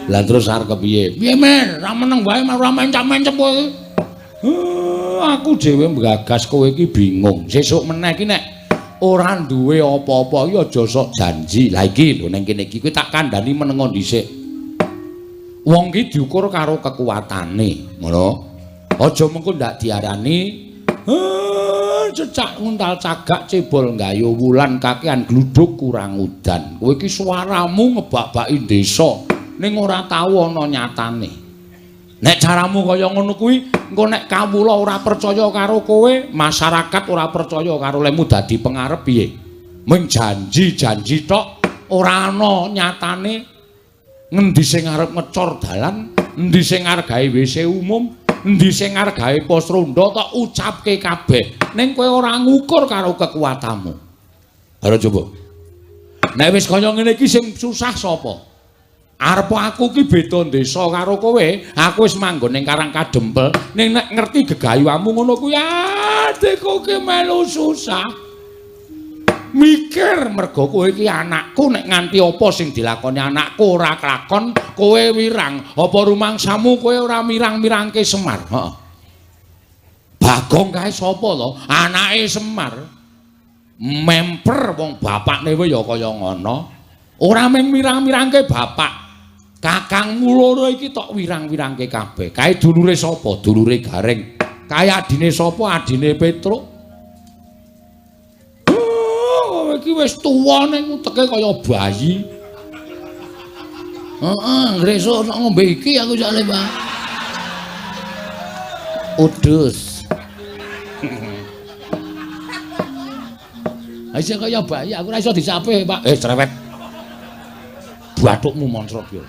Lah terus arep kepiye? Piye men? Ra meneng wae ora mencap-mencep kowe iki. Aku dhewe nggagas kowe iki bingung. Sesuk meneh iki nek ora duwe apa-apa iki aja sok janji. Lah iki lho ning kene iki kowe tak kandhani menengo dhisik. Wong ki diukur karo kekuatane, ngono. Aja mengko ndak diarani cecak nguntal cagak cebol nggayu wulan kakean gluduk kurang udan. Kowe iki suaramu ngebak-baki desa ning ora tau ana nyatane. Nek caramu kaya ngono kuwi, engko nek kawula ora percaya karo kowe, masyarakat ora percaya karo lemu dadi pengarep piye? Mung janji-janji tok ora ana nyatane. Ngendi sing arep ngecor dalan, endi sing arep gawe WC umum, endi sing arep gawe pos ronda tok ucapke kabeh. Ning kowe ora ngukur karo kekuatanmu. Ayo coba. Nek wis kaya ngene iki sing susah sapa? Arep aku ki beda desa karo kowe, aku wis manggon ning Karang Kadempel, ning nek ngerti gegayuhamu ngono kuwi adekku ki melu susah. Mikir mergo kowe iki anakku, nek nganti apa sing dilakoni anakku ora kelakon, kowe wirang. Apa rumangsamu kowe ora mirang-mirangke Semar? Heeh. Bagong kae sapa to? Anake Semar. Memper wong bapakne wae ya kaya ngono. Ora mung mirang-mirangke bapak. Kakangmu loro iki tok wirang-wirangke kabeh. Kae dulure sapa? Dulure Gareng. Kae adine sapa? Adine Petruk. Oh, iki wis tuwa ning uteke kaya bayi. Heeh, ngresuk sok ngombe iki aku jane, Pak. Udus. Aja kaya bayi, aku ora iso disape, Pak. Cerewet. Bathukmu moncrot yo.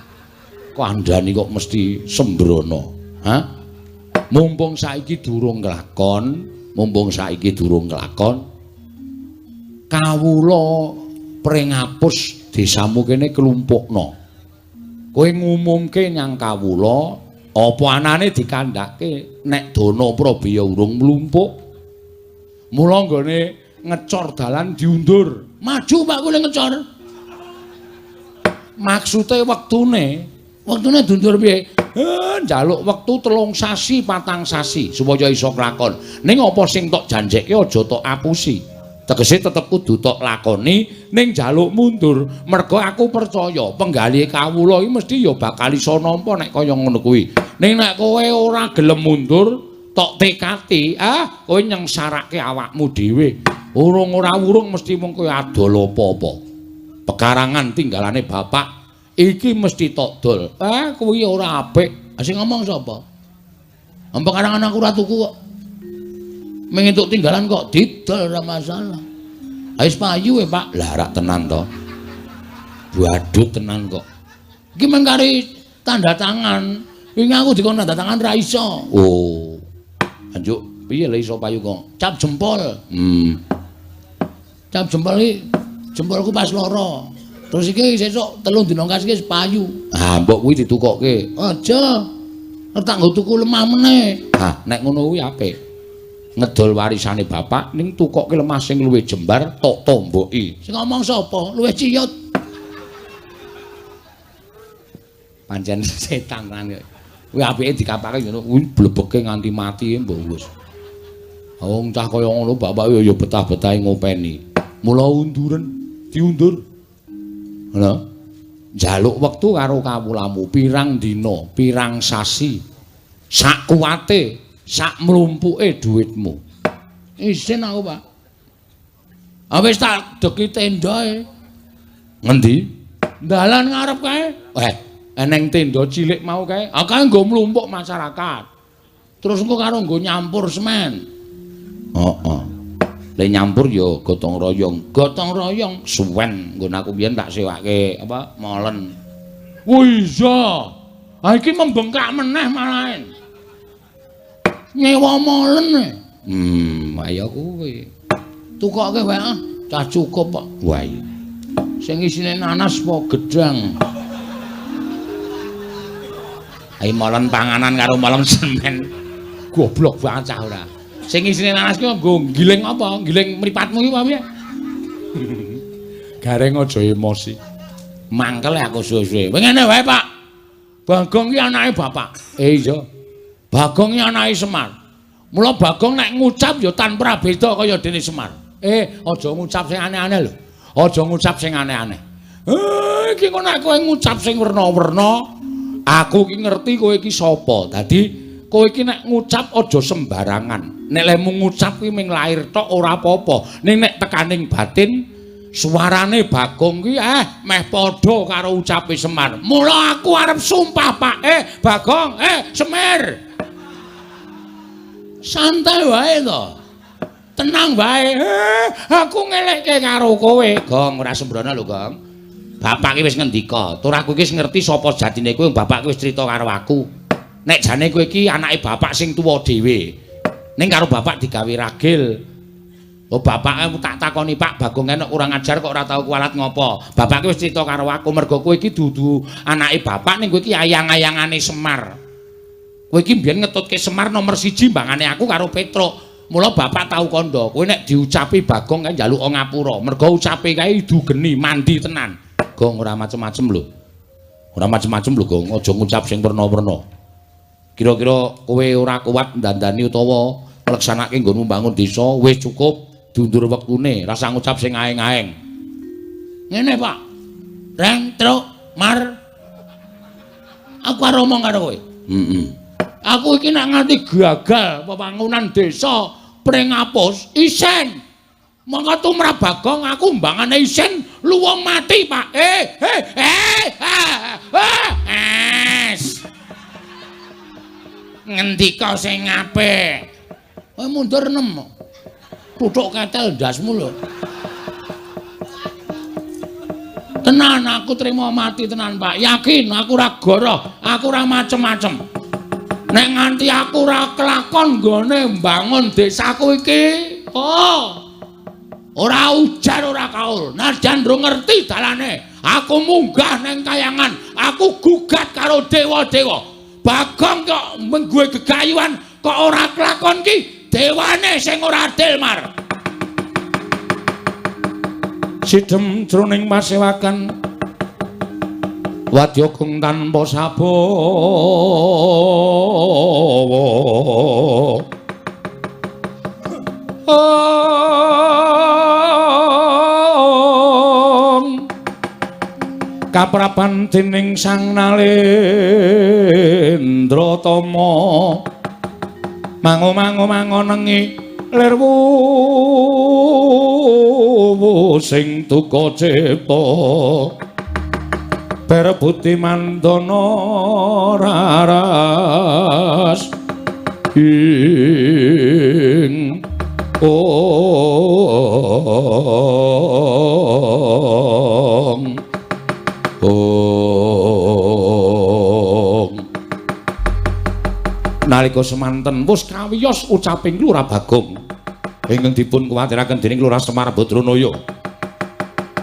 Kandhani kok mesti sembrono, ha? Mumpung saiki durung kelakon, mumpung saiki durung kelakon, kawula Pringapus desamu kene klumpukno. Kowe ngumumke nyang kawula, apa anane dikandhake nek dana prabaya urung mlumpuk. Mula nggone ngecor dalan diundur. Maju Pak kowe ngecor. Maksude wektune, wektune diundur piye? Njaluk wektu 3 sasi, 4 sasi supaya iso kelakon. Ning apa sing tok janjekke aja tok apusi. Tegese tetep kudu tok lakoni ning njaluk mundur. Mergo aku percaya penggalih kawula iki mesti ya bakal iso nampa nek kaya ngono kuwi. Ning nek kowe ora gelem mundur, tok tekati, kowe nyengsarake awakmu dhewe. Urung ora urung mesti mung kowe adol apa-apa. Pekarangan tinggalane bapak iki mesti tok dol. Kuwi ora apik. Sing ngomong sapa? Pekarangan aku ora tuku kok. Mung entuk tinggalan kok didol ora masalah. Wis payu e, Pak. Lah rak tenan to. Badut tenan kok. Iki mung kari tanda tangan. Wingi aku dikon tanda tangan ra iso. Oh. Anjuk piye lha iso payu kok? Cap jempol. Cap jempol iki jempolku pas loro. Terus iki sesuk 3 dina kas iki wis payu. Ah, mbok kuwi ditukokke. Aja. Tak nggo tuku lemah meneh. Ah, nek ngono kuwi apik. Ngedol warisane bapak ning tukokke lemah sing luwih jembar tok tomboki. Sing ngomong sapa? Luwih ciyut. Pancen setan tenan kok. Kuwi apike dikapake ngono, kuwi blebeke nganti mati mbok wis. Wong cah kaya ngono bapak ya betah-betahe ngopeni. Mula unduren diundur. Ngono. Njaluk wektu karo kawulamu pirang dina, pirang sasi. Sak kuwate, sak mlumpuke dhuwitmu. Isin aku, Pak. Ah wis tak deki tendae. Ngendi? Dalan ngarep kae. Eneng tenda cilik mau kae. Ah kae nggo mlumpuk masyarakat. Terus engko karo nggo nyampur semen. Heeh. Le nyampur ya gotong royong. Gotong royong suwen nggon aku biyen tak sewake apa molen. Oh iya. Ah iki membengkak meneh malahan. Nyewa molen. Ayo kuwi. Tukoke wae ah, cah cukup kok. Wah. Sing isine nanas apa gedang? Ayo molen panganan karo molen semen. Goblok banget cah ora. Sing isine nanas ki nggo giling apa? Giling mripatmu ki apa piye? Gareng aja emosi. Mangkel aku suwe-suwe. Kowe ngene wae, Pak. Bagong ki anake bapak. Iya. Bagong ki anake Semar. Mula Bagong nek ngucap ya tanpa beda kaya dene Semar. Aja ngucap sing aneh-aneh lho. Aja ngucap sing aneh-aneh. Iki kok nek kowe ngucap sing werna-werna, aku ki ngerti kowe iki sapa. Dadi kowe iki nek ngucap aja sembarangan. Nek lemu ngucap kuwi ming lair tok ora apa-apa. Ning nek tekaning batin suarane Bagong ki meh padha karo ucape Semar. Mula aku arep sumpah, Pak. Bagong, Semir. Santai wae to. Tenang wae. Aku ngelekke karo kowe. Gong, ora sembrono lho, Gong. Bapak ki wis ngendika, tur aku iki wis ngerti sapa jatine kowe, bapak ki wis crita karo aku. Nek jane kowe iki anake bapak sing tuwa dhewe. Ning karo bapak digawe ragil. Oh, bapak tak takoni, Pak Bagong enek kurang ajar kok ora tau kualat ngopo. Bapak ki wis crita karo aku mergo kowe iki dudu anake bapak ning kowe iki ayang-ayangane Semar. Kowe iki mbiyen ngetutke Semar nomor 1 mbangane aku karo Petruk. Mula bapak tau kandha, kowe nek diucapi Bagong kae njaluk ngapura. Mergo ucape kae idu geni, mandi tenan. Gong ora macem-macem lho. Ora macem-macem lho, Gong. Aja ngucap sing werna-werna. Kira-kira kowe ora kuat ndandani utawa ngleksanake nggonmu mbangun desa, wis cukup diundur wektune, rasa ngucap sing aeng-aeng. Ngene, Pak. Reng, truk, mar. Aku arep omong karo kowe. Heeh. Aku iki nek nganti gagal pembangunan desa Pringapus isen. Mongko tumrap Bagong aku mbangane isen luwung mati, Pak. Es. Ngendika sing apik. Kowe mundur 6. Tutuk ketel ndasmu lho. Tenan aku trimo mati tenan, Pak. Yakin aku ora goroh, aku ora macem-macem. Nek nganti aku ora kelakon nggone mbangun desaku iki, oh. Ora ujar ora kaul. Najan ndro ngerti dalane, aku munggah neng kayangan, aku gugat karo dewa-dewa. Bagong kok menggue gegayuhan kok ora kelakon ki, dewane sing ora adil, Mar. Sidem jroning pasewakan wadya gong tanpa sabawa. Kaprapan dening Sang Nalendra Tama mango-mango mangonengi lir wuwu sing duka cipta berebuti mandana raras ing ong ong. Nalika semanten wus kawiyos ucaping Lurah Bagong ingkang dipun kuwatiraken dening Lurah Semar Badranaya.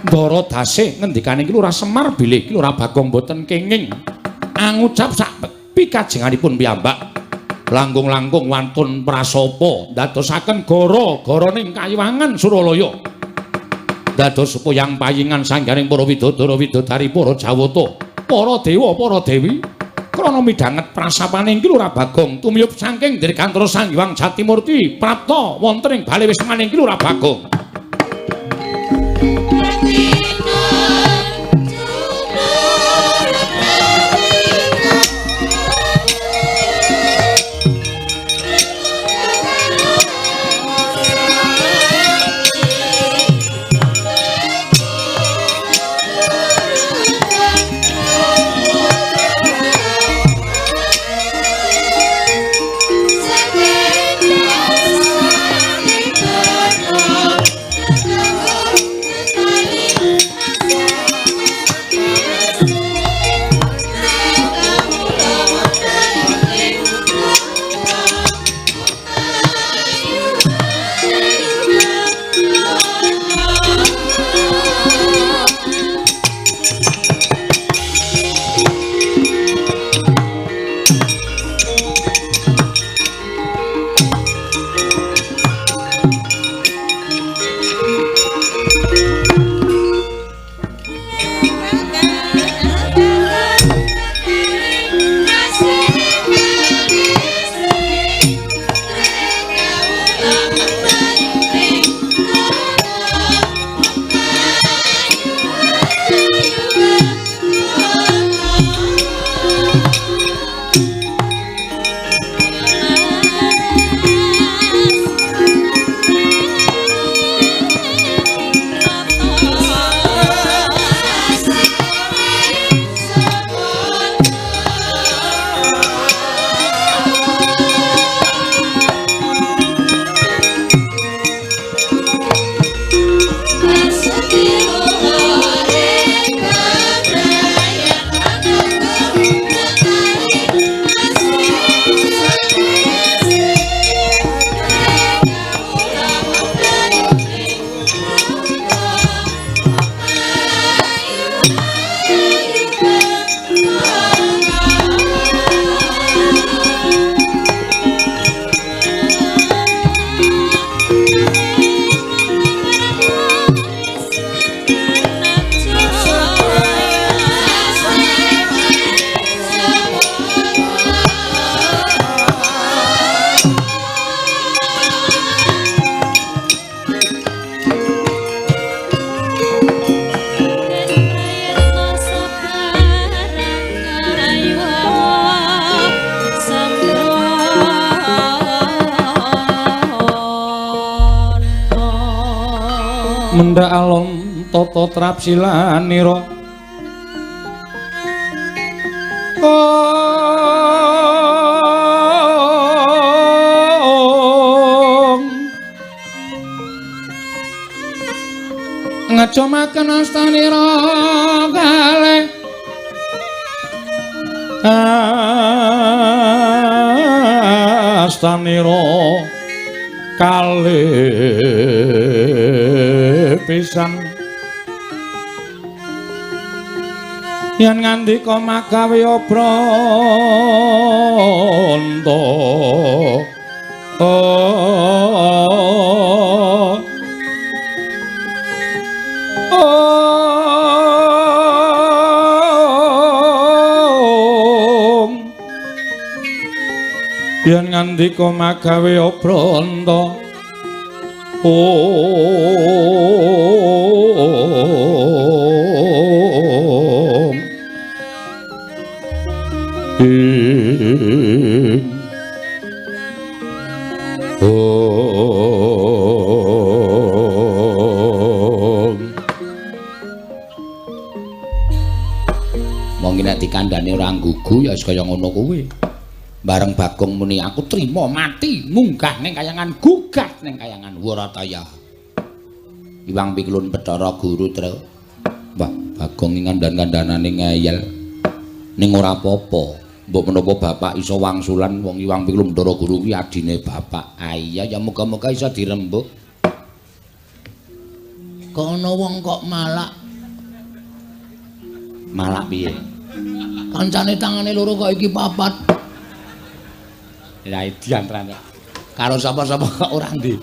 Ndara dase ngendikaning Lurah Semar bilih Lurah Bagong boten kenging angucap sak pikajenganipun piyambak langkung-langkung wantun prasapa ndadosaken gara-garaning kayiwangan Suralaya. Dados puyang payingan sangganing para widodara widodari para jawata, para dewa, para dewi krana midhanget prasapaning Lurah Bagong tumiyup saking Dirgantara Sang Hyang Jatimurti prapta wonten ing bale wismaning Lurah Bagong. Cendhak alon tata trapsilanira. Ong ngecumaken astanira kalih astanira kalih pisan yen ngandika magawe obranta. Yen ngandika magawe obranta. Om ing Om. Wong iki nek dikandhane ora nggugu ya wis kaya ngono kuwi. Bareng Bagong muni aku trima mati munggah ning kayangan gugah ning kayangan Warataya. Iwang Piklun Bathara Guru Tru. Wah, Bagong iki kandhan-kandhanane ngeyel. Ning ora apa-apa. Mbok menapa bapak iso wangsulan wong Iwang Piklun Bathara Guru kuwi adine bapak. Ah iya ya muga-muga iso dirembuk. Kok ana wong kok malak. Malak piye? Kancane tangane loro kok iki papat. Lah diantrane. Karo sapa-sapa kok ora ndi.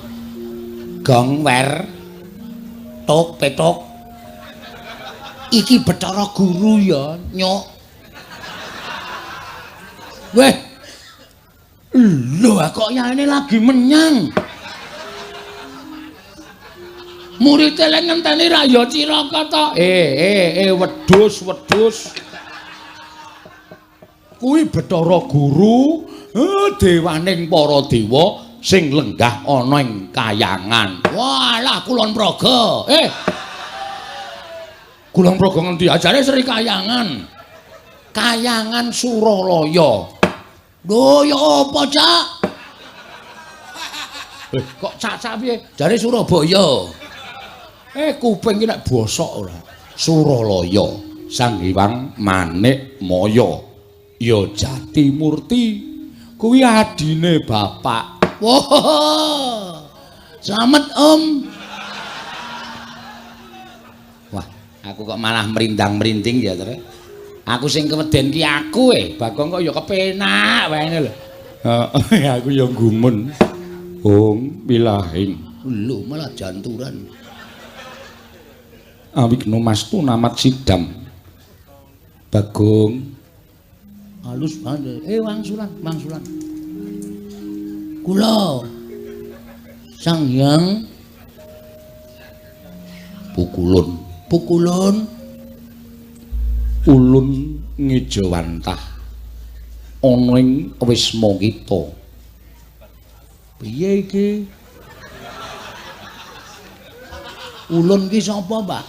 Gong wer tok petok. Iki Bathara Guru ya, nyok. Weh. Lho kok yaene lagi menyang. Murid e lek ngenteni ra ya cilaka to. Wedhus, wedhus. Kuwi Bathara Guru dewaning para dewa sing lenggah ana ing kayangan. Walah Kulon Progo. Kulon Progo ngendi? Ajare Sri Kayangan. Kayangan Suralaya. Lho ya apa, Cak? Kok cak-cak piye? Jare Surabaya. Kuping iki nek bosok ora. Suralaya, Sang Hyang Manik Maya. Ya Jati Murti. Kuwi adine bapak. Wah. Slamet, Om. Wah, aku kok malah merindang-merinding ya, Tru. Aku sing keweden ki aku Bagong kok ya kepenak wae ngene lho. Heeh, aku ya gumun. Ong wilahing. Lho malah janturan. Awigno mastu namat sidam. Bagong halus banget. Wangsulan, wangsulan. Kula Sang Hyang Pukulun, pukulun ulun ngejawantah ana ing wisma kita. Piye iki? Ulun ki sapa, Pak?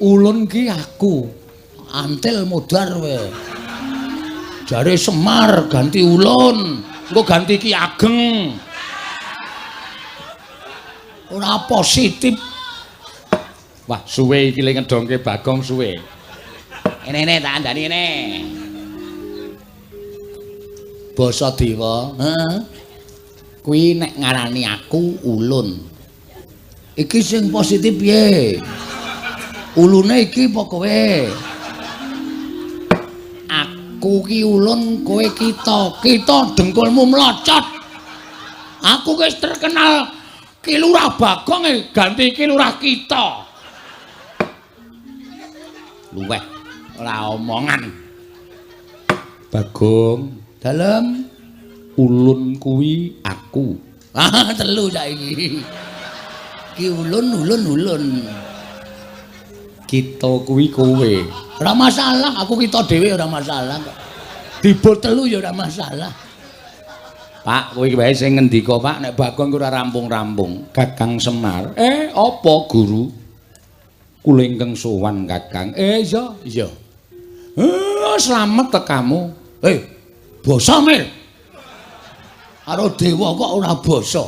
Ulun ki aku. Antil modar kowe. Jare Semar ganti ulun, engko ganti Ki Ageng. Ora positif. Wah, suwe iki le ngedongke Bagong suwe. Ene-ene tak andani ngene. Basa dewa, heeh. Kuwi nek ngarani aku ulun. Iki sing positif piye? Ulune iki apa kowe? Aku ki ulun, kowe kita. Kita dengkulmu mlocot. Aku wis terkenal Ki Lurah Bagong ganti Ki Lurah kita. Luweh ora omongan. Bagong, dalem ulun kuwi aku. Ah, telu saiki. Ki ulun ulun ulun. Kita kuwi kowe. Ora masalah, aku kita dhewe ora masalah kok. Dibur telu ya ora masalah. Pak, kowe iki wae sing ngendika, Pak, nek Bagong ora rampung-rampung. Kakang Semar. Apa guru? Kula ingkang sowan Kakang. Iya, iya. Slamet tekamu. Basa Mir. Karo dewa kok ora basa.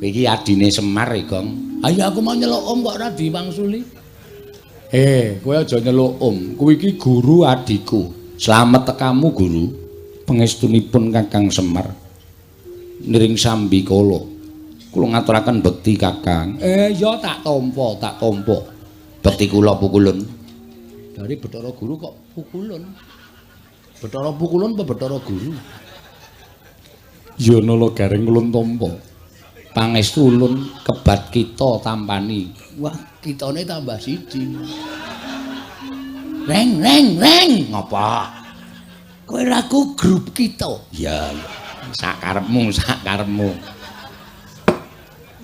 Iki adine Semar, Gong. Ayo aku mau nyeluk om kok ora diwangsuli. Kowe aja nyeluk om. Kowe iki guru adikku. Slamet tekamu, guru. Pangestunipun Kakang Semar. Niring sambi kala. Kula ngaturaken bekti Kakang. Ya tak tampa, tak tampa. Bekti kula pukulun. Dari Bathara Guru kok pukulun. Bathara pukulun apa Bathara Guru? Ya nala gareng ulun tampa. Pangestu ulun kebat kita tampani. Wah, kitane tambah siji. Reng reng reng. Ngapa? Kowe ra ku grup kita. Ya, sakarepmu, sakarepmu.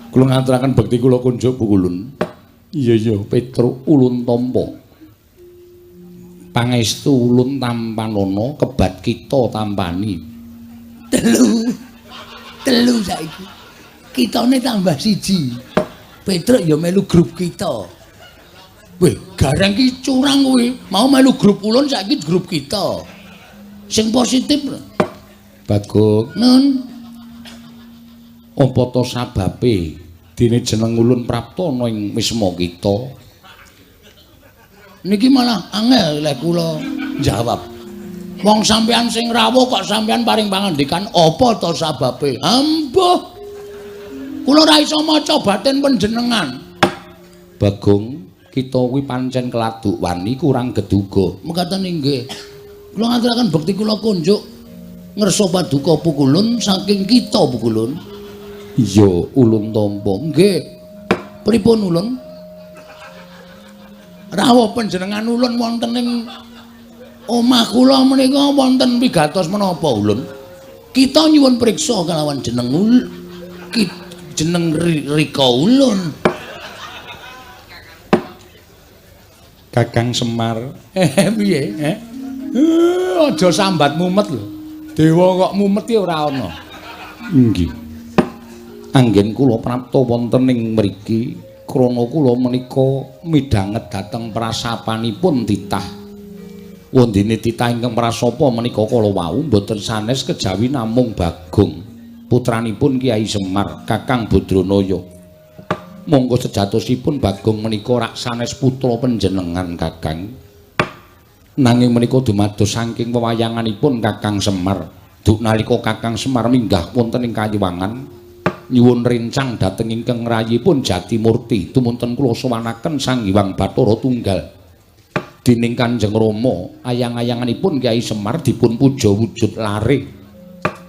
Kula ngaturaken bekti kula kunjuk pukulun. Iya iya, Petruk ulun tampa. Pangestu ulun tampanana kebat kita tampani. Telu. Telu saiki. Kitane tambah siji. Petruk ya melu grup kita. Weh, gareng ki curang kowe. Mau melu grup ulun saiki grup kita. Sing positif lho. Bagong, nun. Apa to sababe dene jeneng ulun prapta ana ing wisma kita? Niki malah angel lek kula jawab. Wong sampean sing rawuh kok sampean paring pangandikan apa to sababe? Ambuh. Kula ora iso maca batin panjenengan. Bagong, kita kuwi pancen keladuk wani kurang geduga. Mekaten inggih. Kula ngaturaken bekti kula kunjuk ngersa paduka pukulun saking kita pukulun. Iya, ulun tampa. Nggih. Pripun ulun? Rawuh panjenengan ulun wonten ing omah kula menika wonten pigatos menapa ulun? Kita nyuwun priksa kalawan jeneng jeneng Rika ulun. Kakang Semar. Piye? Aja sambat mumet lho. Dewa kok mumet ki ora ana. Nggih. Anggen kula prapta wonten ing mriki krana kula menika midhanget dhateng prasapanipun titah. Wondene titah ingkang prasapa menika kala wau mboten sanes kejawi namung Bagong, putranipun Kyai Semar, Kakang Badranaya. Monggo sejatosipun Bagong menika rak sanes putra panjenengan Kakang. Nanging menika dumados saking wewayanganipun Kakang Semar. Duk nalika Kakang Semar minggah wonten ing Kayiwangan nyuwun rencang dhateng ingkang rayipun Jatimurti tumunten kula sowanaken Sang Hyang Bathara Tunggal. Dening Kanjeng Rama ayang-ayanganipun Kyai Semar dipun puja wujud lare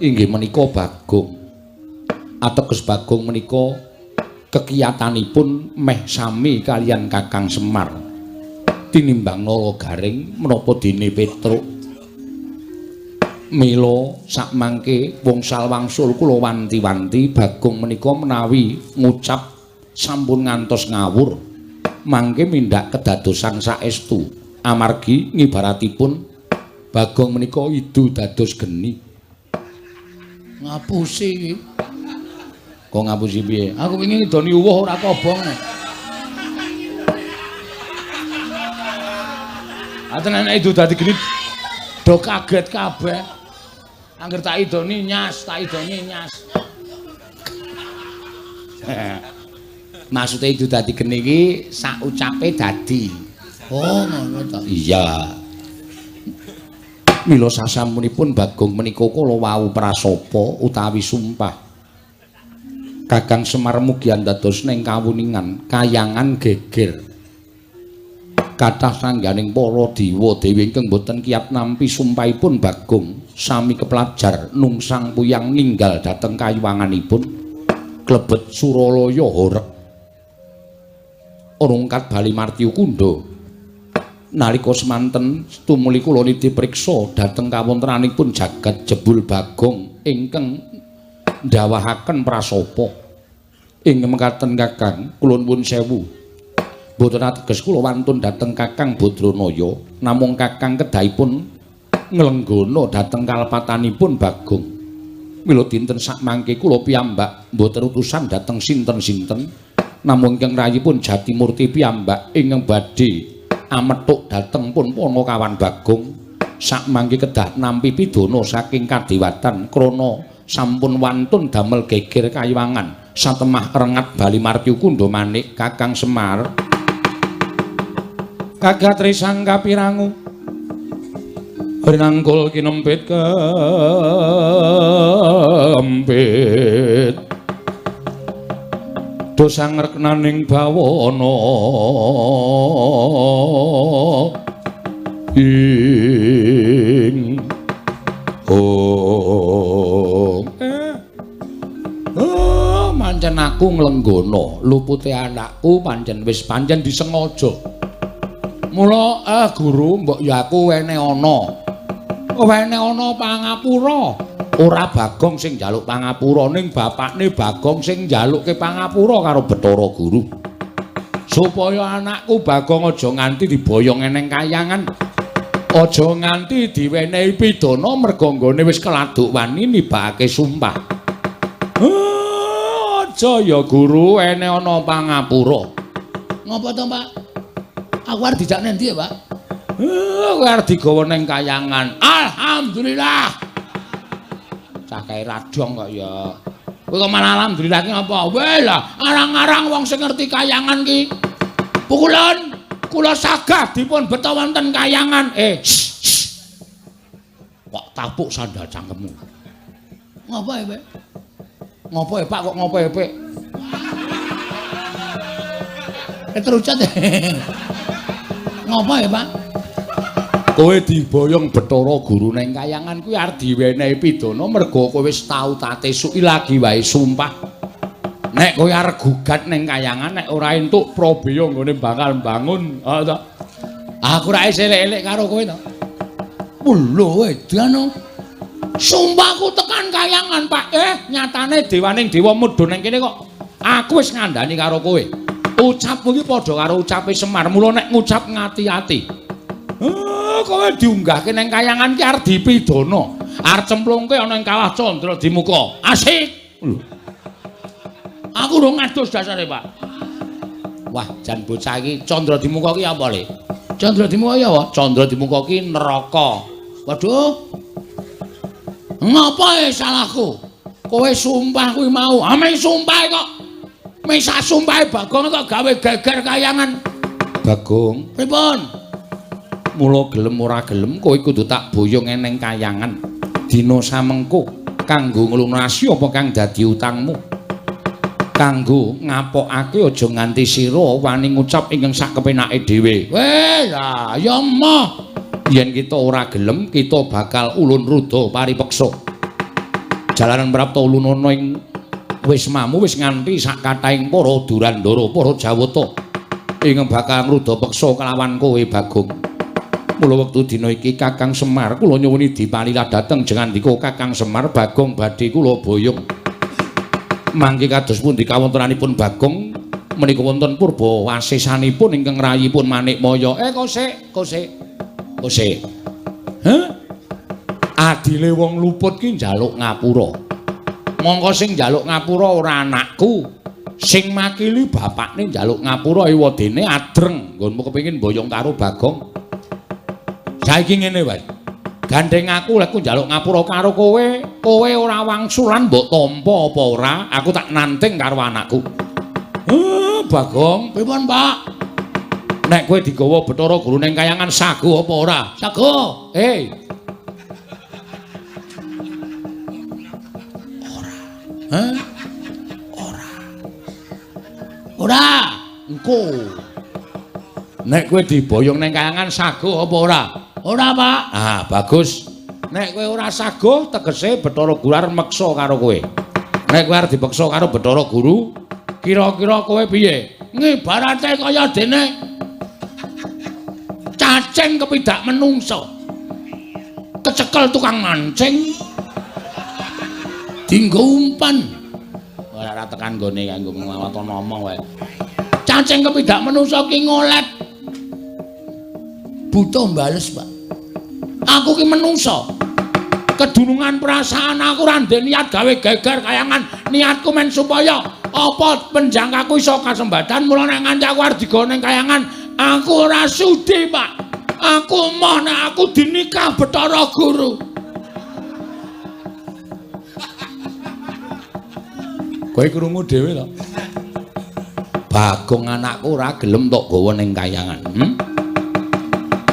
inggih menika Bagong. Ateges Bagong menika kekiyatanipun meh sami kalian Kakang Semar. Tinimbang Nala Garing menapa dene Petruk. Mila sakmangke wongsal wangsul kula wanti-wanti Bagong menika menawi ngucap sampun ngantos ngawur mangke mindak kedadosan saestu amargi ngibaratipun Bagong menika idu dados geni. Ngapusi iki. Kok ngapusi piye? Aku wingi ngidoni uwuh ora kobong. Aten nek idu dadi geni do kaget kabeh. Angger tak idoni nyas, tak idoni nyas. Maksude idu dadi geni iki sak ucape dadi. Oh, ngono ta. Iya. Mila sasampunipun Bagong menika kala wau prasapa utawi sumpah. Kakang Semar mugi andados ning kawuningan kayangan geger. Kathah sangganing para dewa dewi ingkang boten kiat nampi sumpahipun Bagong sami keplajar nungsang puyang ninggal dhateng kayuwanganipun klebet Suralaya horeg rungkat Bali Martyu Kundha. Nalika semanten tumuli kula nitih priksa dhateng kawontenanipun jagat jebul Bagong ingkang ndawahaken prasapa. Ing mekaten Kakang kula nuwun sewu. Mboten ateges kula wantun dhateng Kakang Badranaya, namung Kakang kedahipun nglenggana dhateng kalepatanipun Bagong. Mila dinten sakmangke kula piyambak mboten utusan dhateng sinten-sinten, namung ingkang rayipun Jatimurti piyambak ingkang badhe amethuk dhateng pun Panakawan Bagong. Sakmangke kedah nampi pidana saking kadewatan krana sampun wantun damel geger kayiwangan satemah rengat bali martyu kundha manik Kakang Semar. Kagatri sang kapirangu rinangkul kinempit kempit dosa ngreknaning bawana ing oh oh pancen aku nglenggana lupute anakku pancen wis pancen disengaja. Mula guru mbok ya aku wene ana pangapura. Ora Bagong sing njaluk pangapura ning bapakne Bagong sing njalukke pangapura karo Bathara Guru. Supaya anakku Bagong aja nganti diboyong eneng kayangan. Aja nganti diwenehi pidana merga nggone wis keladuk wani nibakake sumpah. Aja ya guru ene ana pangapura. Ngopo to, Pak? Aku arep dijak nendi ya, Pak? Kowe arep digawa ning kayangan. Alhamdulillah. Cah kae radong kok ya. Kowe kok malah alhamdulillah ki ngapa? Weh lah, arang-arang wong sing ngerti kayangan ki. Pukulan kula sagah dipun beta wonten kayangan. Kok tapuk sandal cangkemmu. Ngopo ya, Pak? Ngopo ya, Pak? Kok ngopo ya, Pak? Terucat. Ngopo ya, Pak? Kowe diboyong Bathara Guru ning kayangan kuwi arep diwenehi pidana merga kowe wis tau tate suki lagi wae sumpah. Nek kowe arep gugat ning kayangan nek ora entuk prabeya nggone bakal mbangun. Ha to. Aku ra isih elek-elek karo kowe to. Lho edan. Sumpahku tekan kayangan, Pak. Nyatane dewaning dewa mudhun ning kene kok aku wis ngandani karo kowe. Ucapmu iki padha karo ucape Semar. Mula nek ngucap ngati-ati. Kowe diunggahke ning kayangan ki arep dipidana. Arep cemplungke ana ing kawah Candra Dimuka. Asik. Lho. Aku urung ngadus dasare, Pak. Wah, jan bocah iki Candra Dimuka ki apa, Le? Candra Dimuka ya apa? Candra Dimuka ki neraka. Waduh. Ngapa salahku? Kowe sumpah kuwi mau. Ame sumpah kok. Misah sumpahe Bagong kok gawe geger kayangan. Bagong, pripun? Mula gelem ora gelem kowe kudu tak boyong eneng kayangan. Dina samengko kanggo nglunasi apa kang dadi utangmu. Kanggo ngapokake aja nganti sira wani ngucap ingkang sakepenake dhewe. Weh, lah ya emoh. Yen kita ora gelem kita bakal ulun ruda paripeksa. Jalaran prapta ulunana ing wismamu wis nganti sak kathahing para Durandara, para Jawata ingkang bakal ngruda peksa kelawan kowe Bagong. Mula wektu dina iki Kakang Semar kula nyuwuni dipalilah dhateng jengandika Kakang Semar Bagong badhe kula boyong. Mangke kados pundi kawontenanipun Bagong menika wonten purba wasesanipun ingkang rayipun Manikmaya. Kosek, kosek. Kosek. Heh? Adile wong luput ki njaluk ngapura. Mongko sing njaluk ngapura ora anakku. Sing makili bapakne njaluk ngapura ewadene adreng nggonmu kepengin boyong karo Bagong. Saiki ngene wae. Gandeng aku lek njaluk ngapura karo kowe, kowe ora wangsulan mbok tampa apa ora, aku tak nanting karo anakku. Bagong, pripun, Pak? Nek kowe digawa Bathara Guru ning kayangan sago apa ora? Sago. Ora. Hah? Ora. Ora. Engko. Nek kowe diboyong ning kayangan sago apa ora? Ora, Pak. Ah, bagus. Nek kowe ora sago, tegese Bathara Guru arep meksa karo kowe. Nek kowe arep dipeksa karo Bathara Guru, kira-kira kowe piye? Ngibarate kaya dene cacing kepidak menungso. Kecekel tukang mancing. Dinggo umpan. Ora tekan nggone kanggo nglawaton ngomong wae. Cacing kepidak menungso ki ngolet. Butuh bales, Pak. Aku ki menungso. Kedunungan perasaan aku ora ndek niat gawe geger kayangan. Niatku men supaya apa penjangkaku iso kasembadan. Mula nek nganti aku arep digawa ning kayangan, aku ora sudi, Pak. Aku moh nek aku dinikah Bathara Guru. Kowe krungu dhewe to? Bagong anakku ora gelem tok gawa ning kayangan.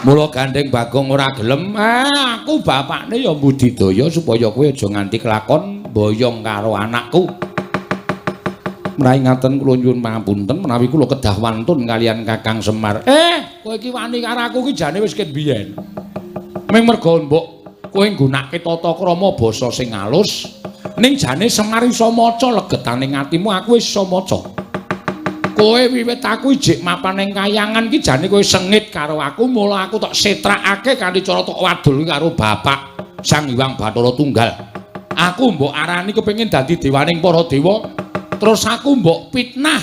Mula gandeng Bagong ora gelem, aku bapakne ya mbudidaya supaya kowe aja nganti kelakon boyong karo anakku. Menawi ngaten kula nyuwun pangapunten menawi kula kedah wantun kalian Kakang Semar. Kowe iki wani karo aku iki jane wis ket biyen. Ming merga mbok kowe nggunakake tata krama basa sing alus, ning jane Semar iso maca legetane atimu, aku wis iso maca. Kowe wiwit aku ijik mapan ning kayangan ki jane kowe sengit karo aku, mula aku tok setrakake kanthi cara tok wadul karo bapak Sang Hyang Bathara Tunggal. Aku mbok arani kepengin dadi dewaning para dewa, terus aku mbok fitnah.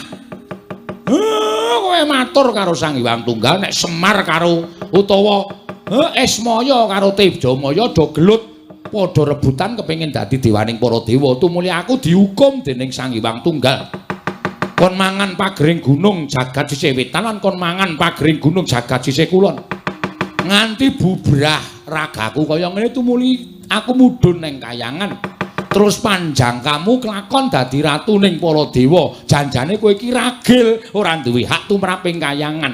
Kowe matur karo Sang Hyang Tunggal nek Semar karo utawa Ismaya karo Tejamaya do gelut padha rebutan kepengin dadi dewaning para dewa, tumuli aku dihukum dening Sang Hyang Tunggal. Kon mangan pagering gunung jagat sisih wetan lan kon mangan pagering gunung jagat sisih kulon. Nganti bubrah ragaku kaya ngene tumuli aku mudhun ning kayangan. Terus panjang kamu kelakon dadi ratu ning para dewa. Janjane kowe iki ragil ora duwe hak tumrap ing kayangan.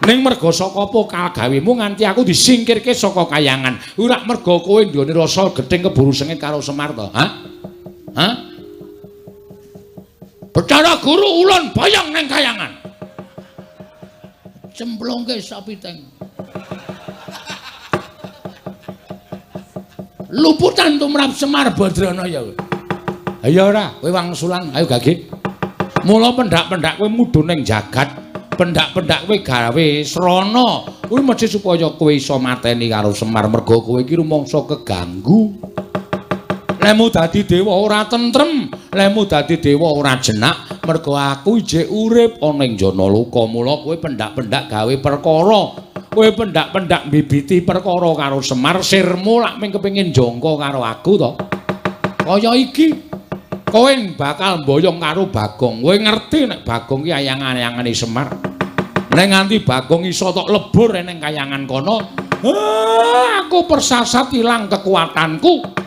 Ning merga saka apa kagawemu nganti aku disingkirke saka kayangan. Ora merga kowe nduweni rasa gething keburu sengit karo Semar to? Hah? Hah? Bathara Guru ulun boyong ning kayangan. Cemplungke sapiteng. Luputan tumrap Semar Badranaya. Ayo ora, kowe wangsulan, ayo gage. Mula pendak-pendak kowe mudhun ning jagat, pendak-pendak kowe gawe srana. Kuwi mesti supaya kowe iso mateni karo Semar merga kowe iki rumangsa keganggu. Lemu dadi dewa ora tentrem, lemu dadi dewa ora jenak, merga aku ijik urip ana ing Janaloka. Mula kowe pendak-pendak gawe perkara, kowe pendak-pendak mbibiti perkara karo Semar, sirmu lak mung kepengin jangka karo aku to. Kaya iki kowe bakal mboyong karo Bagong. Kowe ngerti nek Bagong ki ayang-ayangane Semar. Nek nganti Bagong iso tok lebur ning kayangan kono, aku persasat ilang kekuatanku.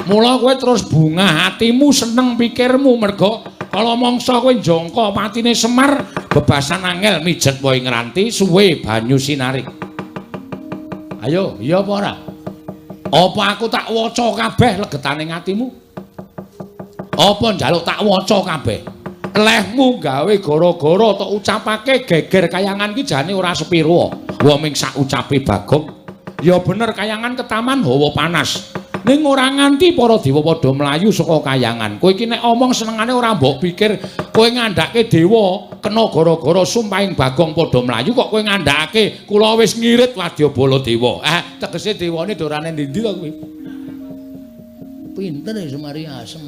Mula kowe terus bungah hatimu, seneng pikirmu merga kala mangsa kowe njangka patine Semar, bebasan angel mijet wae ngranti suwe banyu sinari. Ayo, iya apa ora? Apa aku tak waca kabeh legetane atimu? Apa njaluk tak waca kabeh? Lehmu gawe gara-gara tok ucapake geger kayangan ki jane ora sepiro. Wong ming sak ucape Bagong. Ya bener kayangan ketaman hawa panas. Ning ora nganti para dewa padha mlayu saka kayangan. Kowe iki nek omong senengane ora mbok pikir kowe ngandhake dewa kena gara-gara sumpahing Bagong padha mlayu kok kowe ngandhakake kula wis ngirit wadyabala dewa. Tegese dewane dorane ndi-ndi to kowe? Pinter ya Semari asem.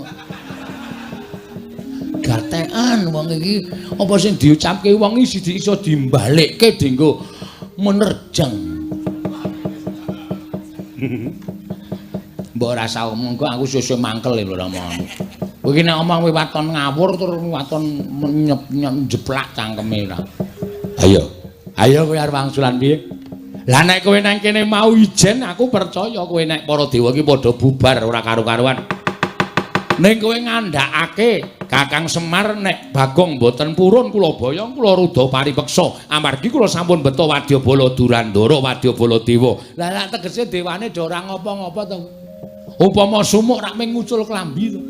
Gatekan wong iki apa sing diucapke wong iki iso dimbalekke dienggo menerjang. Mbok rasa omong kok aku suwe-suwe mangkel lho omonganmu. Kowe iki nek omong kowe waton ngawur terus waton njeplak cangkeme ora. Ayo. Ayo kowe arep wangsulan piye? Lah nek kowe nang kene mau ijen aku percaya kowe nek para dewa iki padha bubar ora karu-karuan. Ning kowe ngandhakake Kakang Semar nek Bagong mboten purun kula boyong kula rudha paripeksa amargi kula sampun beto wadyabala Durandara wadyabala dewa. Lah lak tegese dewane do ora ngopo-ngopo to. Upama sumuk rak mung ngucul klambi to.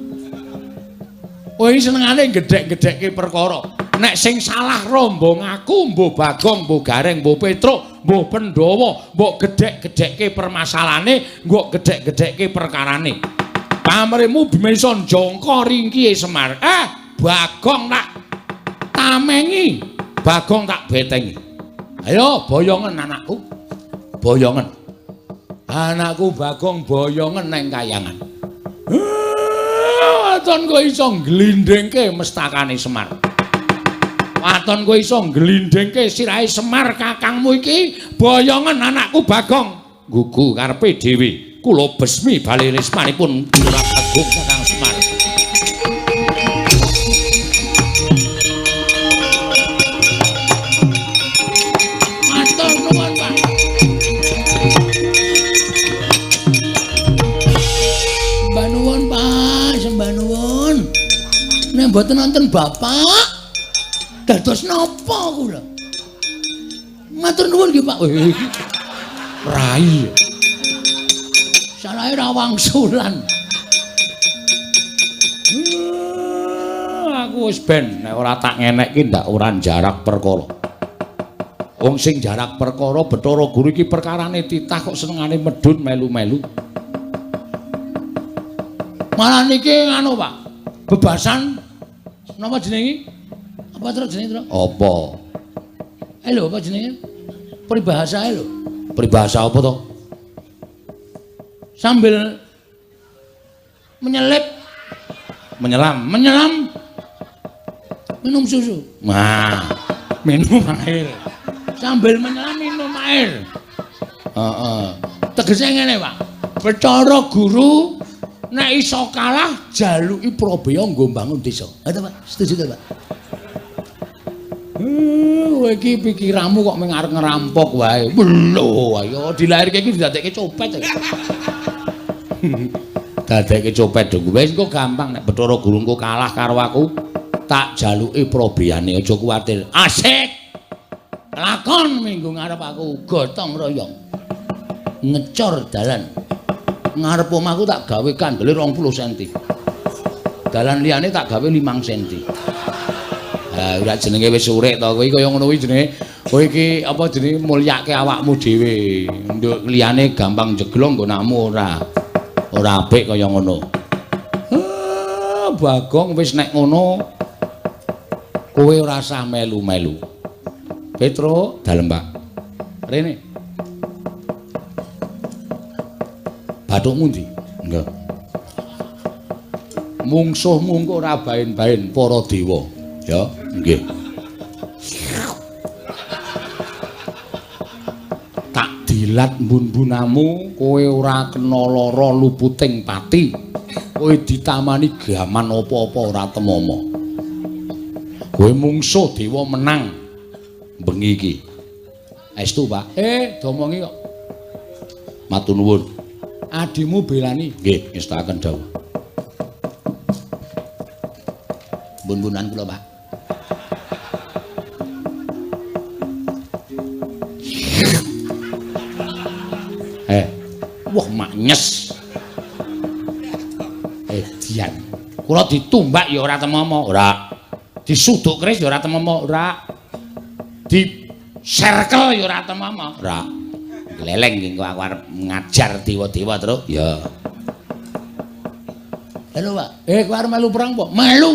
Kowe iki senengane gedhek-gedhekke perkara. Nek sing salah rombong aku, mbuh Bagong, mbuh Gareng, mbuh Petruk, mbuh Pandhawa, mbok gedhek-gedhekke permasalahane, mbok gedhek-gedhekke perkarane. Pamrihmu bima iso njangka ringkihe Semar. Bagong tak tamengi, Bagong tak betengi. Ayo boyongen anakku. Boyongen. Anakku Bagong boyongen nang kayangan. Waton kowe iso ngglindhingke mestakane Semar. Waton kowe iso ngglindhingke sirahe Semar kakangmu iki, boyongen anakku Bagong. Gugu karepe dhewe. Kula besmi bali rismanipun Lurah Bagong Kakang Semar. Matur nuwun, Pak. Sembah nuwun, Pak, sembah nuwun. Nek mboten nonton Bapak, dados napa kula? Matur nuwun nggih, Pak. Rai. Salahe ra wangsulan. Aku wis ben nek ora tak ngenekke ndak ora jarak perkara. Wong sing jarak perkara Bathara Guru iki perkarane titah kok senengane medhun melu-melu. Malah niki nganu, Pak. Bebasan napa jenenge? Apa terus jenenge, Tru? Apa? Lho, apa jenenge? Peribahasa lho. Peribahasa apa to? Sambil menyelip, menyelam, menyelam minum susu. Nah, minum air. Sambil menyelam minum air. Heeh. Tegese ngene, Pak. Bathara Guru nek iso kalah jaluki prabeya nggo mbangun desa. Ha to, Pak? Setuju to, Pak? Kowe iki pikiranmu kok mung arep ngerampok wae. Lho, ayo dilairke iki didadekke copet. Dadekke copet dong. Wis engko gampang nek Bathara Guru engko kalah karo aku, tak jaluki probeyane, aja kuwatir. Asik. Lakon minggu ngarep aku gotong royong. Ngecor dalan. Ngarep omahku tak gawe kandele 20 cm. Dalan liyane tak gawe 5 cm. Ha ora jenenge wis urip to kowe kaya ngono kuwi jenenge. Kowe iki apa jenenge mulyake awakmu dhewe. Nduk liyane gampang jeglong nggonamu ora. Ora apik kaya ngono. Bagong wis nek ngono kowe ora usah melu-melu. Petro, dalem Pak. Rene. Bathukmu ndi? Nggih. Mungsuhmu engko ora baen-baen para dewa. Ya, nggih. Tak dilat mbun-mbunamu, kowe ora kena lara luputing pati. Kowe ditamani gaman apa-apa ora temama. Kowe mungsuh dewa menang bengi iki. Estu, Pak. Domongi kok. Matur nuwun. Adimu belani. Nggih, ngestakaken dawuh. Mbun-mbunan kula, Pak. Wah maknyes. Edian. Kula ditumbak ya ora temama, ora. Disuduk keris ya ora temama, ora. Diserkel ya ora temama, ora. Gleleng iki aku arep ngajar dewa-dewa, Truk. Ya. Halo, Pak. Kowe arep melu perang apa? Melu.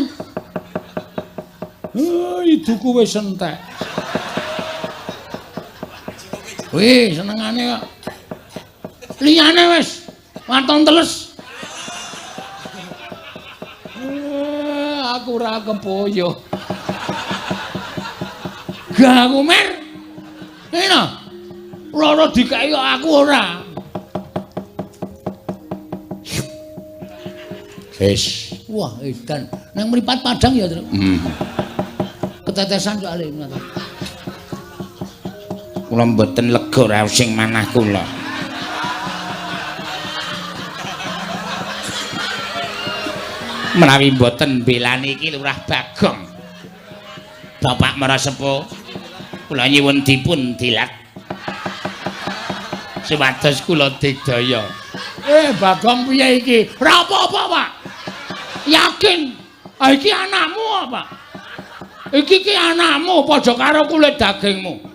Iduku wis entek. Wih, senengane kok. Liyane wis waton teles. Aku ora kepoyo. Gak aku mer. Ngene. Loro dikeki kok aku ora. Wis. Wah, edan. Nang mripat padang ya, Truk. Ketetesan soalé ngono. Kula mboten lega raos sing manah kula. Menawi mboten belani iki Lurah Bagong. Bapak Marasepuh, kula nyuwun dipun dilat. Supados kula digdaya. Bagong piye iki? Ora apa-apa, Pak. Yakin. Ah iki anakmu apa? Iki ki anakmu padha karo kulit dagingmu.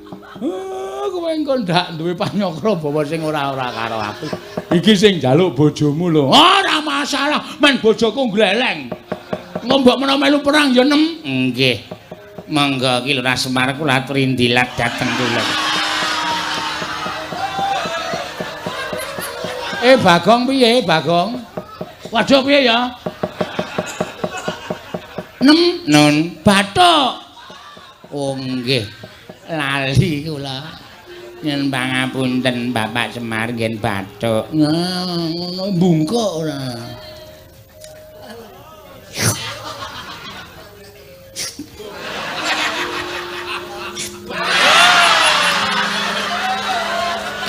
Kowe engko ndak duwe panyakra bawa sing ora-ora karo aku. Iki sing njaluk bojomu lho. Ora masalah, men bojoku gleleng. Engko mbok menawa melu perang ya nem. Nggih. Monggo ki Lurah Semar kula aturi ndilat dhateng kula. Bagong piye, Bagong? Waduh piye ya? Nem nun bathuk. Oh nggih. Lali kula. Nyen pangapunten Bapak Semar ngen bathuk. Nah, ngono bungkuk ora.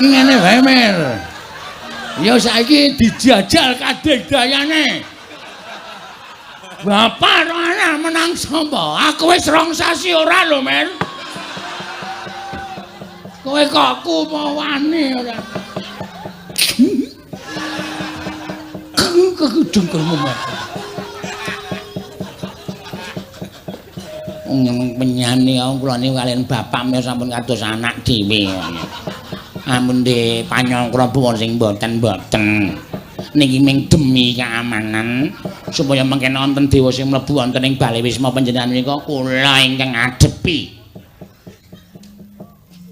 Ngene wae, Mer. Ya saiki dijajal kadek dayane. Bapak ora menang sapa? Aku wis 2 sasi ora lho, Mer. Kowe kok kumawane ora. Kekudungkelmu, Mer. Wong penyane kula niku kaliyan bapak menika sampun kados anak dhewe. Amun de panyangkra buwon sing mboten-mboten. Niki ming demi keamanan supaya mengken wonten dewa sing mlebu wonten ing bale wisma panjenengan menika kula ingkang ngadepi.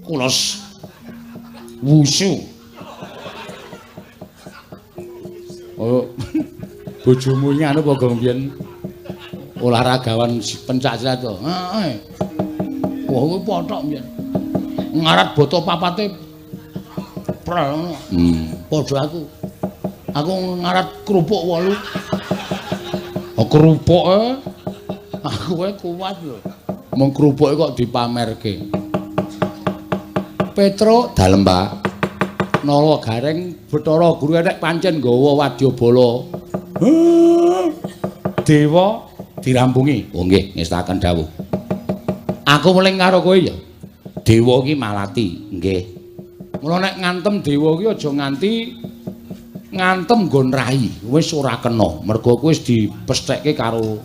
Kula wusu. Oh, bojomu iki anu apa gong biyen olahragawan pencak silat to? Heeh. Wah, kuwi pothok biyen. Ngarat boto papate prel ngono. Padha aku. Aku ngarat kerupuk 8. Oh, kerupuke aku wae kuat lho. Mung kerupuke kok dipamerke. Petruk dalem, Pak. Nala Gareng Bathara Guru nek pancen nggawa wadyabala. Dewa dirampungi. Oh nggih, ngestaken dawuh. Aku weling karo kowe ya. Dewa ki malati, nggih. Mula nek ngantem dewa ki aja nganti ngantem nggon rai, wis ora kena. Mergo kuwi wis dipesthekke karo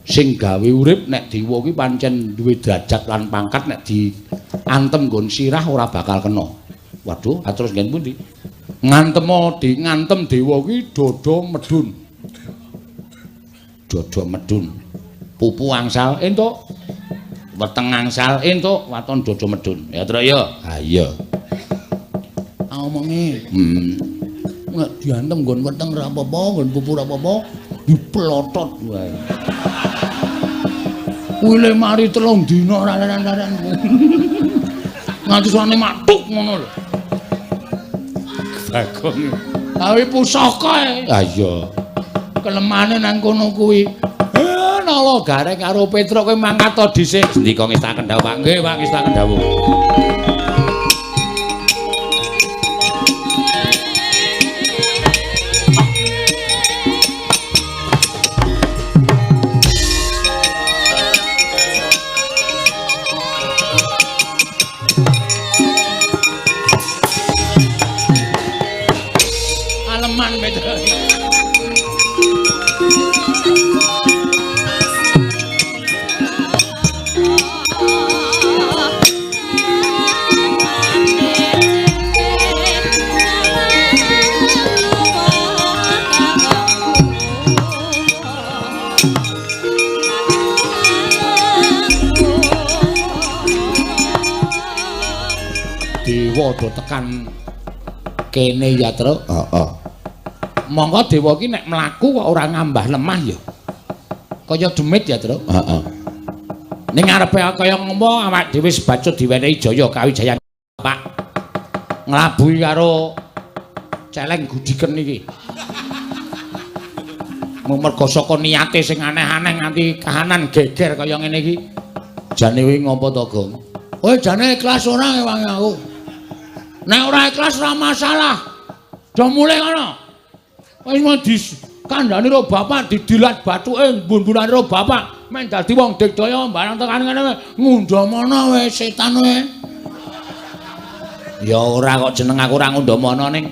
sing gawe urip nek dewa ki pancen duwe derajat lan pangkat nek diantem nggon sirah ora bakal kena. Waduh, terus nggen pundi? Ngantemo di ngantem dewa ki dada medhun. Dada medhun. Pupu angsal entuk. Weteng angsal entuk, waton dada medhun. Ya, Truk ya. Ha iya. Omonge. Nek diantem nggon weteng ora apa-apa, nggon pupu ora apa-apa, diplotot wae. Kuwi le mari 3 dina ora leren-leren. Nganti suwane matuk ngono lho. Bagong. Gawe pusaka e. Ha iya. Kelemane nang kono kuwi. Nala Gareng karo Petruk kowe mangkat to dhisik. Sendika ngestaken dawuh, Pak. Nggih, Pak, ngestaken dawuh. Aleman Petruk. Dewa do tekan kene ya, Truk. Heeh. Monggo dewa ki nek mlaku kok ora ngambah lemah ya. Kaya demit ya, Truk. Heeh. Ning ngarepe kaya ngopo awak dhewe sebacut diwenehi jaya kawijayan, Pak. Nglabuhi karo celeng gudiken iki. Mung mergo saka niate sing aneh-aneh nganti kahanan geger kaya ngene iki. Jane kuwi ngopo to, Gong? Kowe jane ikhlas ora ngewangi aku? Nek ora ikhlas ora masalah. Do mulih kono. Wis mau dikandhani karo bapak didilat bathuke mbun-mbunane karo bapak men dadi wong digdaya barang tekan ngene ngundhamana wae setan wae. Ya ora kok jeneng aku ora ngundhamana ning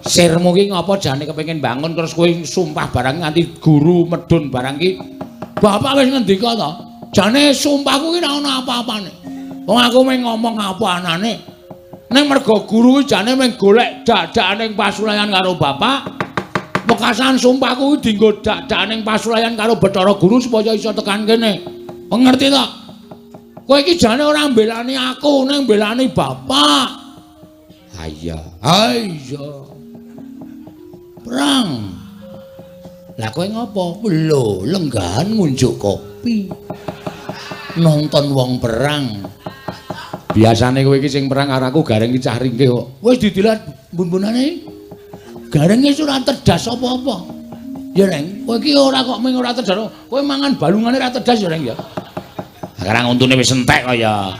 sirmu ki ngopo jane kepengin bangun terus kowe sumpah barang nganti guru medhun barang ki. Bapak wis ngendika to. Jane sumpahku ki ora ono apa-apane. Wong aku mung ngomong apa anane. Ning mergo guru kuwi jane mung golek dak-dakane ing pasulayan karo bapak. Wekasan sumpahku kuwi dienggo dak-dakane ing pasulayan karo Bathara Guru supaya iso tekan kene. Ngerti to? Kowe iki jane ora mbelani aku, ning mbelani bapak. Ha iya. Ha iya. Perang. Lah kowe ngopo? Lho, lenggahan ngunjuk kopi. Nonton wong perang. Biasane kowe iki sing perang karo aku Gareng iki cah ringkih kok. Wis didilat bun-bunane. Gareng wis ora terdas apa-apa. Ya Reng, kowe iki ora kok mung ora terdas. Kowe mangan balungane ora terdas ya Reng ya. Sekarang untune wis entek kok ya.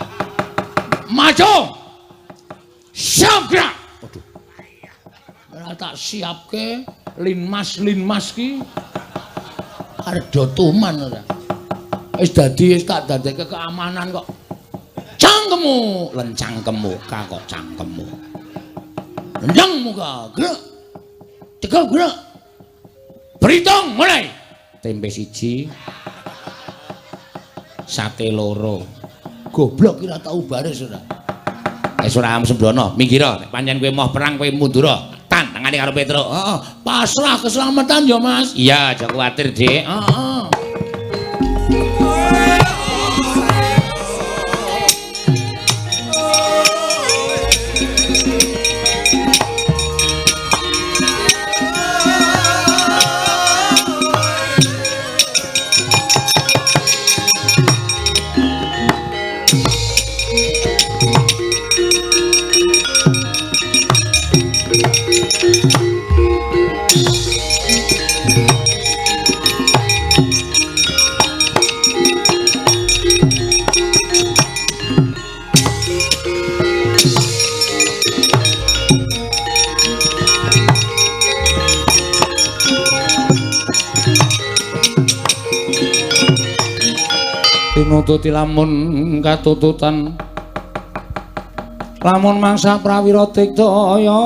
Maju. Siap gerak. Waduh. Ora tak siapke linmas-linmas ki. Arep do tuman ora. Wis dadi wis tak dadekke keamanan kok. Cangkemmu, lencangkemmu, ka kok cangkemmu. Lencang muka, gerak. Tegak gerak. Berhitung mulai. Tempe 1. Sate 2. Goblok ora tau baris ora. Wis ora sembrono, minggir nek pancen kowe moh perang kowe mundur. Tan tangane karo Petruk. Heeh, pasrah keselamatan ya, Mas. Iya, aja kuwatir, Dik. Heeh. Tinututi lamun katututan lamun mangsa prawira tiktaya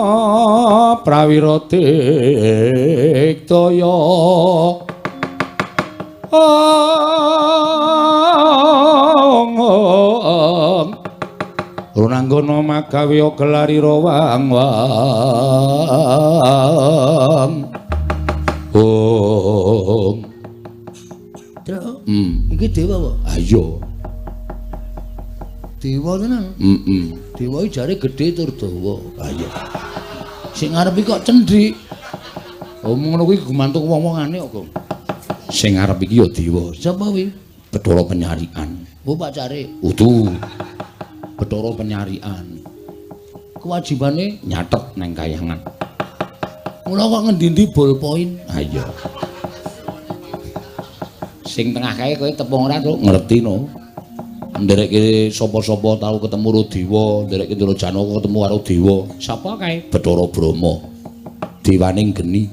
prawira tiktaya ong runanggono magawe gelarira wang wang ong. Iki dewa apa? Ayo. Dewa tenan. Heeh. Dewa iki jare gedhe tur dawa. Ayo. Sing ngarep iki kok cendhik. Oh ngono kuwi gumantung wong-wongane kok, Gong. Sing ngarep iki ya dewa. Sapa kuwi? Bathara Penyarikan. Oh pacare. Udu. Bathara Penyarikan. Kewajibane nyatet nang kayangan. Mula kok ngendi-endi ballpoint. Ayo. Sing tengah kae kowe tepung ora, Truk? Ngerti no. Nderekke sapa-sapa tau ketemu karo dewa, nderekke Ndara Janaka ketemu karo dewa. Sapa kae? Bathara Brahma. Dewaning geni.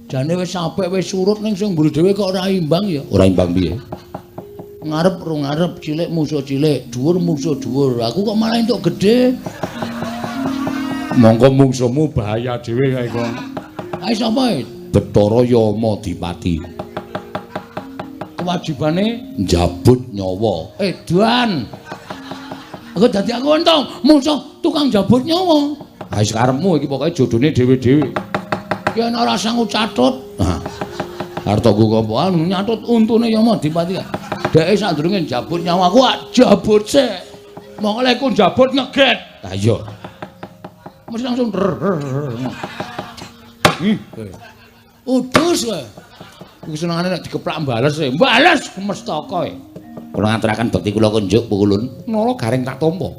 Jane wis apik wis surut ning sing mburi dhewe kok ora imbang ya. Ora imbang piye? Ngarep ro ngarep, cilik musuh cilik, dhuwur musuh dhuwur. Aku kok malah entuk gedhe. Mongko mungsuhmu bahaya dhewe kae kok. Kae sapa? Bathara Yama Dipati. Kewajibane njabut nyawa. Edan. Aku dadi aku entung musuh tukang jabut nyawa. Ha wis karepmu iki pokoke jodone dhewe-dhewe. Yen ora sanggup catut. Ha. Arep tok apa anu nyatut untune Yama Dipati. Dheke sadurunge njabut nyawa aku jabut sik. Mongko lek ku njabut ngeget. Ha iya. Mesti langsung ih. Udus kowe. Iku senengane nek dikeplak bales e. Bales mestaka e. Kula ngaturaken bekti kula kunjuk pukulun. Nara Gareng tak tampa.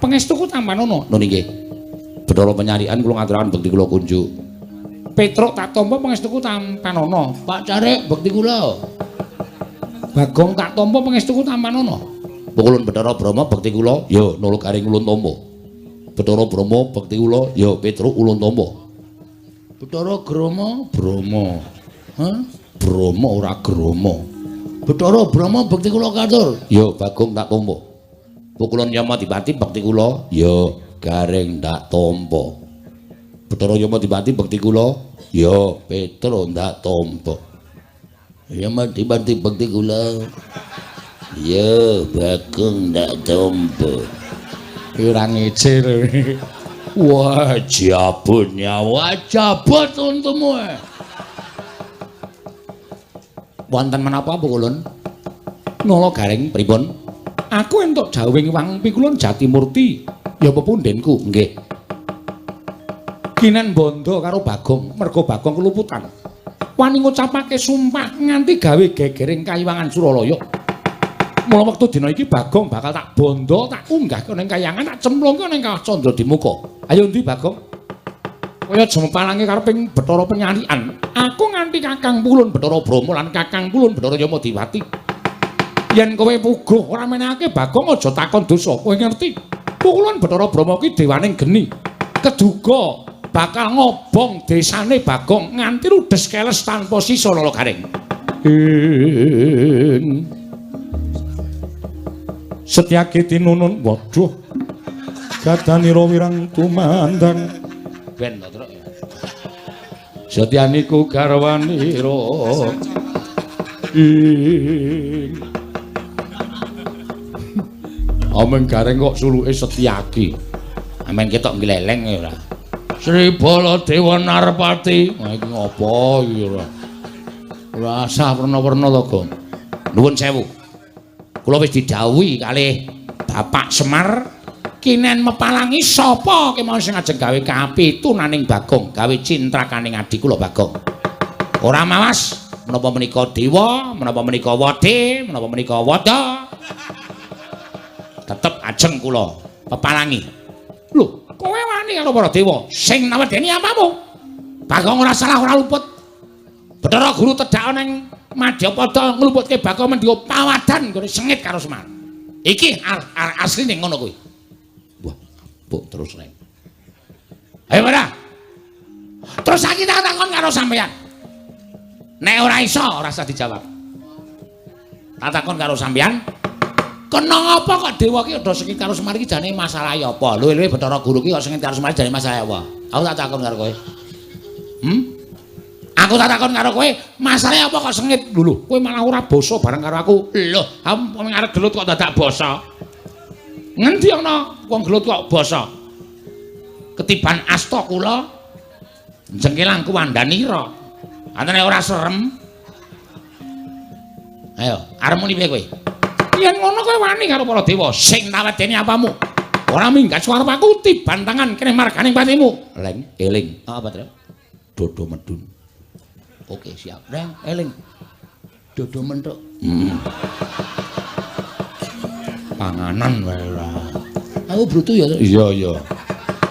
Pangestuku tampanono. Nun inggih. Bathara Penyarikan kula ngaturaken bekti kula kunjuk. Petruk tak tampa pangestuku tampanono. Pak Carik bekti kula. Bagong tak tampa pangestuku tampanono. Pukulun Bathara Brahma bekti kula. Ya Nara Gareng ulun tampa. Bathara Brahma bekti kula. Ya Petruk ulun tampa. Bathara Grama Brahma. Hah? Brahma ora Grama. Bathara Brahma bekti kula katur. Ya Bagong tak tampa. Pukulun Yama Dipati bekti kula. Ya Gareng tak tampa. Bathara Yama Dipati bekti kula. Ya Petruk tak tampa. Yama Dipati bekti kula. Ya Bagong tak tampa. Ora ngece lho. Wah, jabut nyawa, jabut untumu. Wonten menapa Pukulun? Nala Gareng pripun? Aku entuk jawing wang pikulun Jatimurti, ya pepundhenku. Nggih. Ginen bondo karo Bagong, merga Bagong keluputan. Wani ngucapake sumpah nganti gawe gegering kayiwangan Suralaya. Mula wektu dina iki Bagong bakal tak bondo, tak unggahke ning kayangan, tak cemplungke ning Kawah Candra Dimuka. Ayo ndi Bagong? Kowe aja mepalangi kareping Bathara Penyalikan. Aku nganti Kakang Pulun Bathara Brahma lan Kakang Pulun Bathara Yamadiwati. Yen kowe puguh ora menehake Bagong aja takon dosa. Kowe ngerti? Pulun Bathara Brahma ki dewaning geni. Keduga bakal ngobong desane Bagong nganti ludes keles tanpa sisa lala garing. Ing Setyaki tinunun waduh gadanira wirang tumandang ben to truk. Setyaniku garwanira ing Omeng gareng kok suluke Setyaki. Amen ketok gleleng ya ora. Sri Baladewa Narpati. Wah iki ngopo iki ora. Ora asah werna-werna to, Gong. Nuwun sewu. Kula wis didhawuhi kalih Bapak Semar kinen mepalangi sapa kemawon sing ajeng gawe kapitunaning Bagong, gawe cintrakaning adi kula Bagong. Ora mawas menapa menika dewa, menapa menika wade, menapa menika wada. Tetep ajeng kula pepalangi. Lho, kowe wani karo para dewa sing nawedeni apamu? Bagong ora salah ora luput. Bathara Guru tedhak ning Madyapada ngluputke Bagong mendika pawadan nggone sengit karo Semar. Iki asline ngono kuwi. Wah, mbok terus reng. Ayo ora. Terus saiki tak takon karo sampeyan. Nek ora iso ora usah dijawab. Tak takon karo sampeyan. Kena apa kok dewa ki udah sengit karo Semar iki jane masalahe apa? Luwe-luwe Bathara Guru ki kok sengit karo Semar jane masalahe apa? Aku tak takon karo kowe. Aku tak takon karo kowe, masalahe apa kok sengit? Lho, kowe malah ora basa bareng karo aku. Lho, aku arep gelut kok dadak basa. Ngendi ana wong gelut kok basa? Ketiban asta kula jengkelang kuwandanira. Antene ora serem. Ayo, arep muni piye kowe? Yen ngono kowe wani karo para dewa sing tawedeni apamu? Ora minggat suara aku tiban tangan kene marganing patimu. Leng, eling. Apa, Tru? Dodo medun. Oke, siap. Reng, eling. Dodo mentuk. Panganan wae ora. Aku brutu ya, Tru. Iya, iya.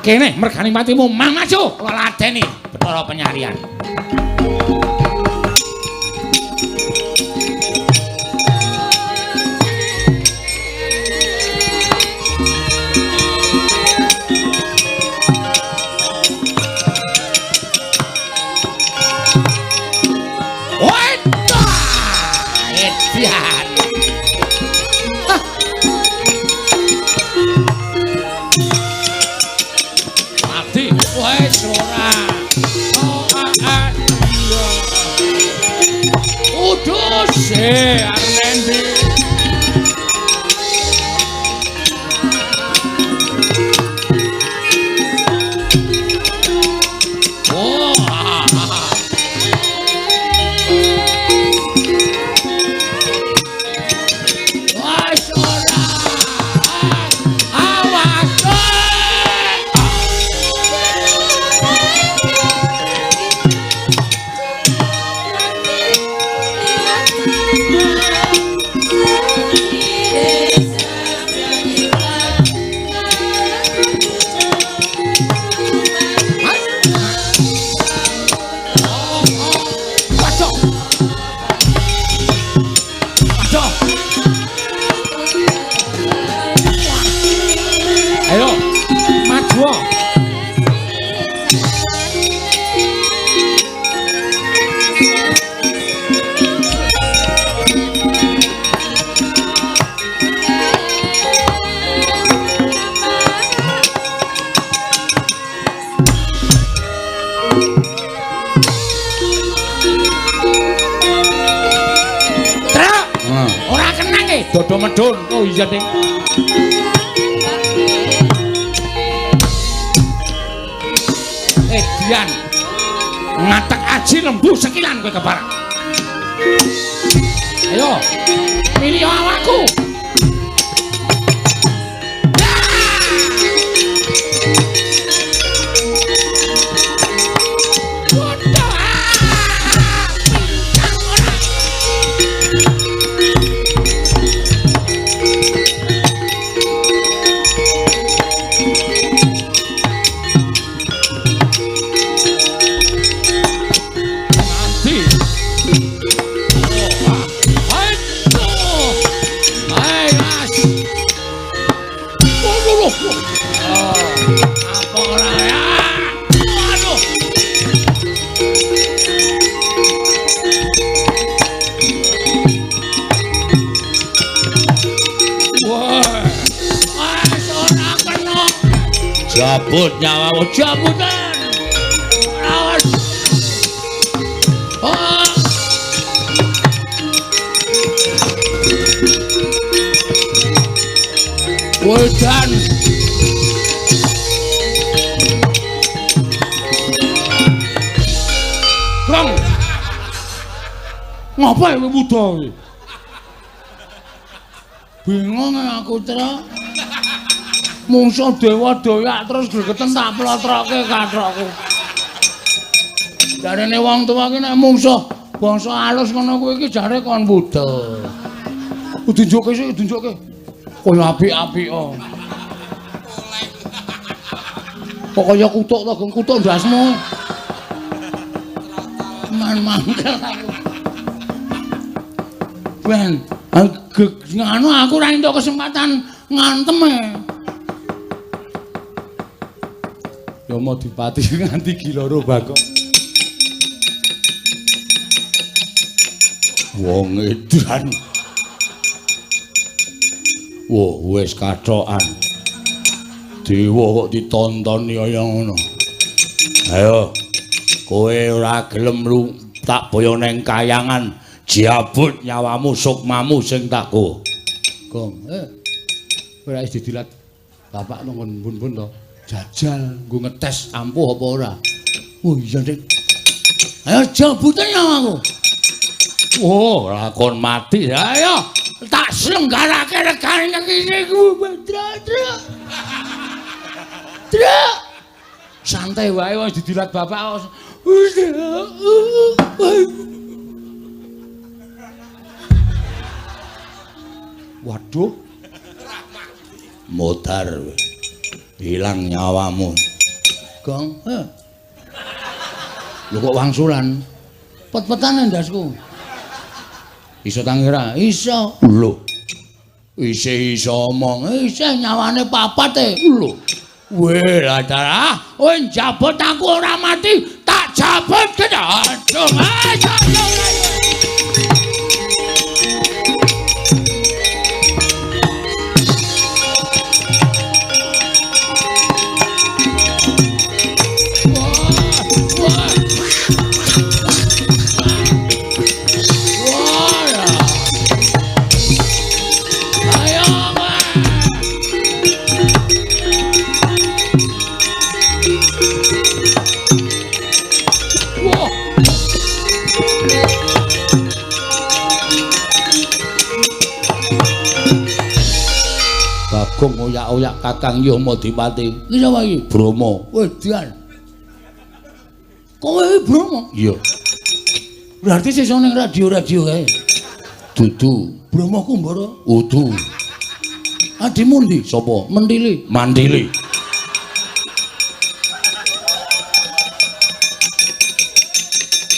Kene merganing patimu mang maju kula ladeni Bathara Penyarian. Dodo medun. Oh iya, Ding. Edian. Ngatek aji lembu sekilan kowe keparak. Ayo. Milih awakku. Jabut nyawamu, jabutan. Awas. Oh. Wedan. Rong. Ngapa kowe wuda kowe? Bingung aku, Tra. Mungsuh dewa doyak terus gregeten tak plotroke kathokku. Jarene wong tuwa ki nek mungsuh bangsa alus ngono kuwi iki jare kon wuda. Diunjukke sik, diunjukke. Kaya apik-apik kok. Kok kaya kutuk to, Gong, kutuk ndasmu. Man mangkel aku. Ben, nganu aku ora entuk kesempatan ngantem e. Yamadipati nganti giloro Bagong. Wong edan. Wah, wis kathokan. Dewa kok ditontoni kaya ngono. Ayo, kowe ora gelem tak boyo neng kayangan, jabut nyawamu sukmamu sing tak go. Gong, ora wis didilat bapak nang bun-bun to. Jajal nggo ngetes ampuh apa ora. Oh iya, Dik. Ayo jabute nyawaku. Oh, lakon mati. Ayo, tak selenggarake regane nang kene ku. Tra, tra. Tra. Santai wae wis didilat bapak. Waduh. Modar. Hilang nyawamu. Gong, Lho kok wangsulan? Pet-petane ndasku. Iso tangi ora? Iso. Lho. Isih iso omong. Isih nyawane papat e. Lho. Weh, lah dalah, kowe njabut aku ora mati, tak jabut kene. Aduh, ayo. Bagong oyak-oyak Kakang Yamadipati. Iki sapa iki? Brahma. Wedan. Kowe iki Brahma? Iya. Berarti sesuk ning radio-radio kae. Dudu. Brahma Kumbara? Udu. Adimu ndi? Sapa? Mentili. Mantili.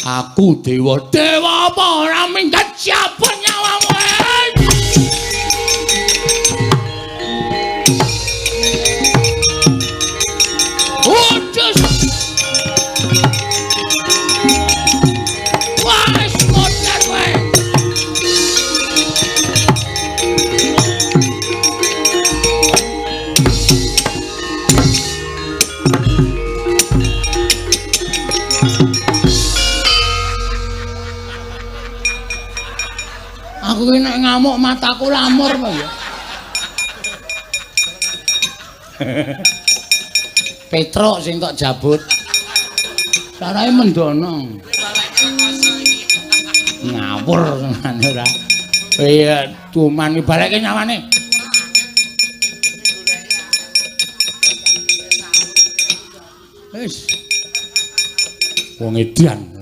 Aku dewa. Dewa apa ora minggat siapa nyawamu? Aku ki nek ngamuk mataku lamur apa ya. Petruk sing tok jabut. Sarahe mendono. Ngawur tenan ora. Iya, tuman iki balekke nyawane. Wis. Wong edan.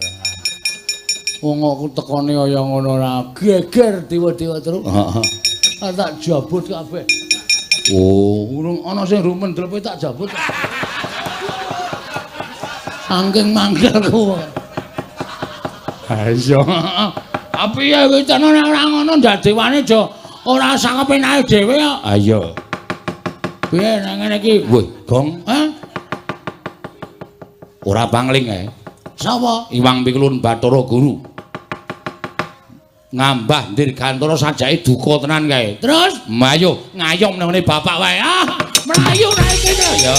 Wong aku tekone kaya ngono ora geger dewa-dewa terus. Heeh. Tak jabut kabeh. Oh, urung ana sing rumen dlepe tak jabut. Saking mangkelku. Ha iya. Tapi ya wis ana ora ngono ndak dewane aja ora sakepenake dhewe kok. Ha iya. Piye nek ngene iki? Wih, Gong. Hah? Ora pangling ae. Sapa? Iwang Pikulun Bathara Guru. Ngambah Dirgantara sajake duka tenan kae. Terus mayo ngayom nang ngene bapak wae. Ah, mlayu ra iki to. Ya.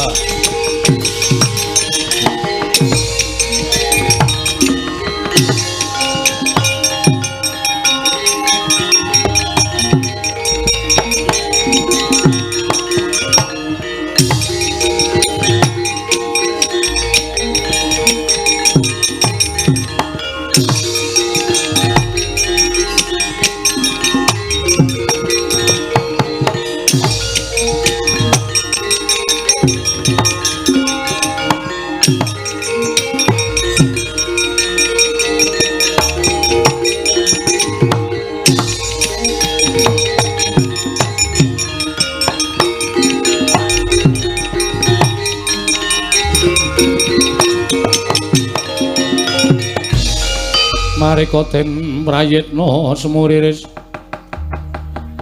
Marika den prayitna semuriris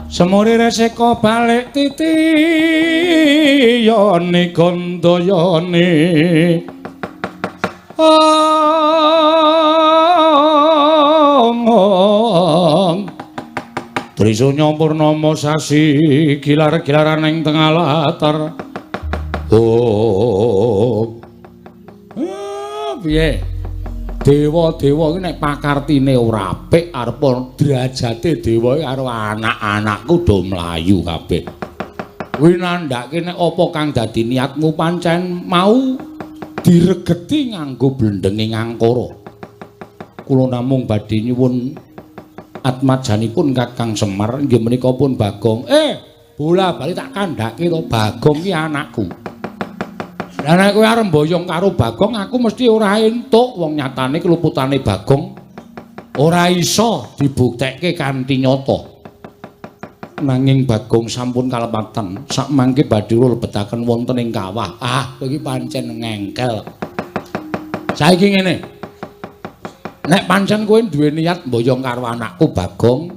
semuriris eka balik titiyane gandayane ong Trisunya purnama sasi gilar-gilaran ing tengah latar. Oh. Piye? Dewa-dewa iki nek pakartine ora apik arep derajate dewa iki karo anak-anakku do mlayu kabeh. Kuwi nandhake nek apa kang dadi niatmu pancen mau diregeti nganggo blendenge ngangkara. Kula namung badhe nyuwun atmajanipun Kakang Semar inggih menika pun Bagong. Bola bali tak kandhake to Bagong ki anakku. Lah nek kowe arep mboyong karo Bagong aku mesti ora entuk, wong nyatane keluputane Bagong ora iso dibuktekke kanthi nyata. Nanging Bagong sampun kalepatan sakmangke badhe lebetaken wonten ing kawah. Ah, kowe iki pancen ngengkel. Saiki ngene. Nek pancen kowe duwe niat mboyong karo anakku Bagong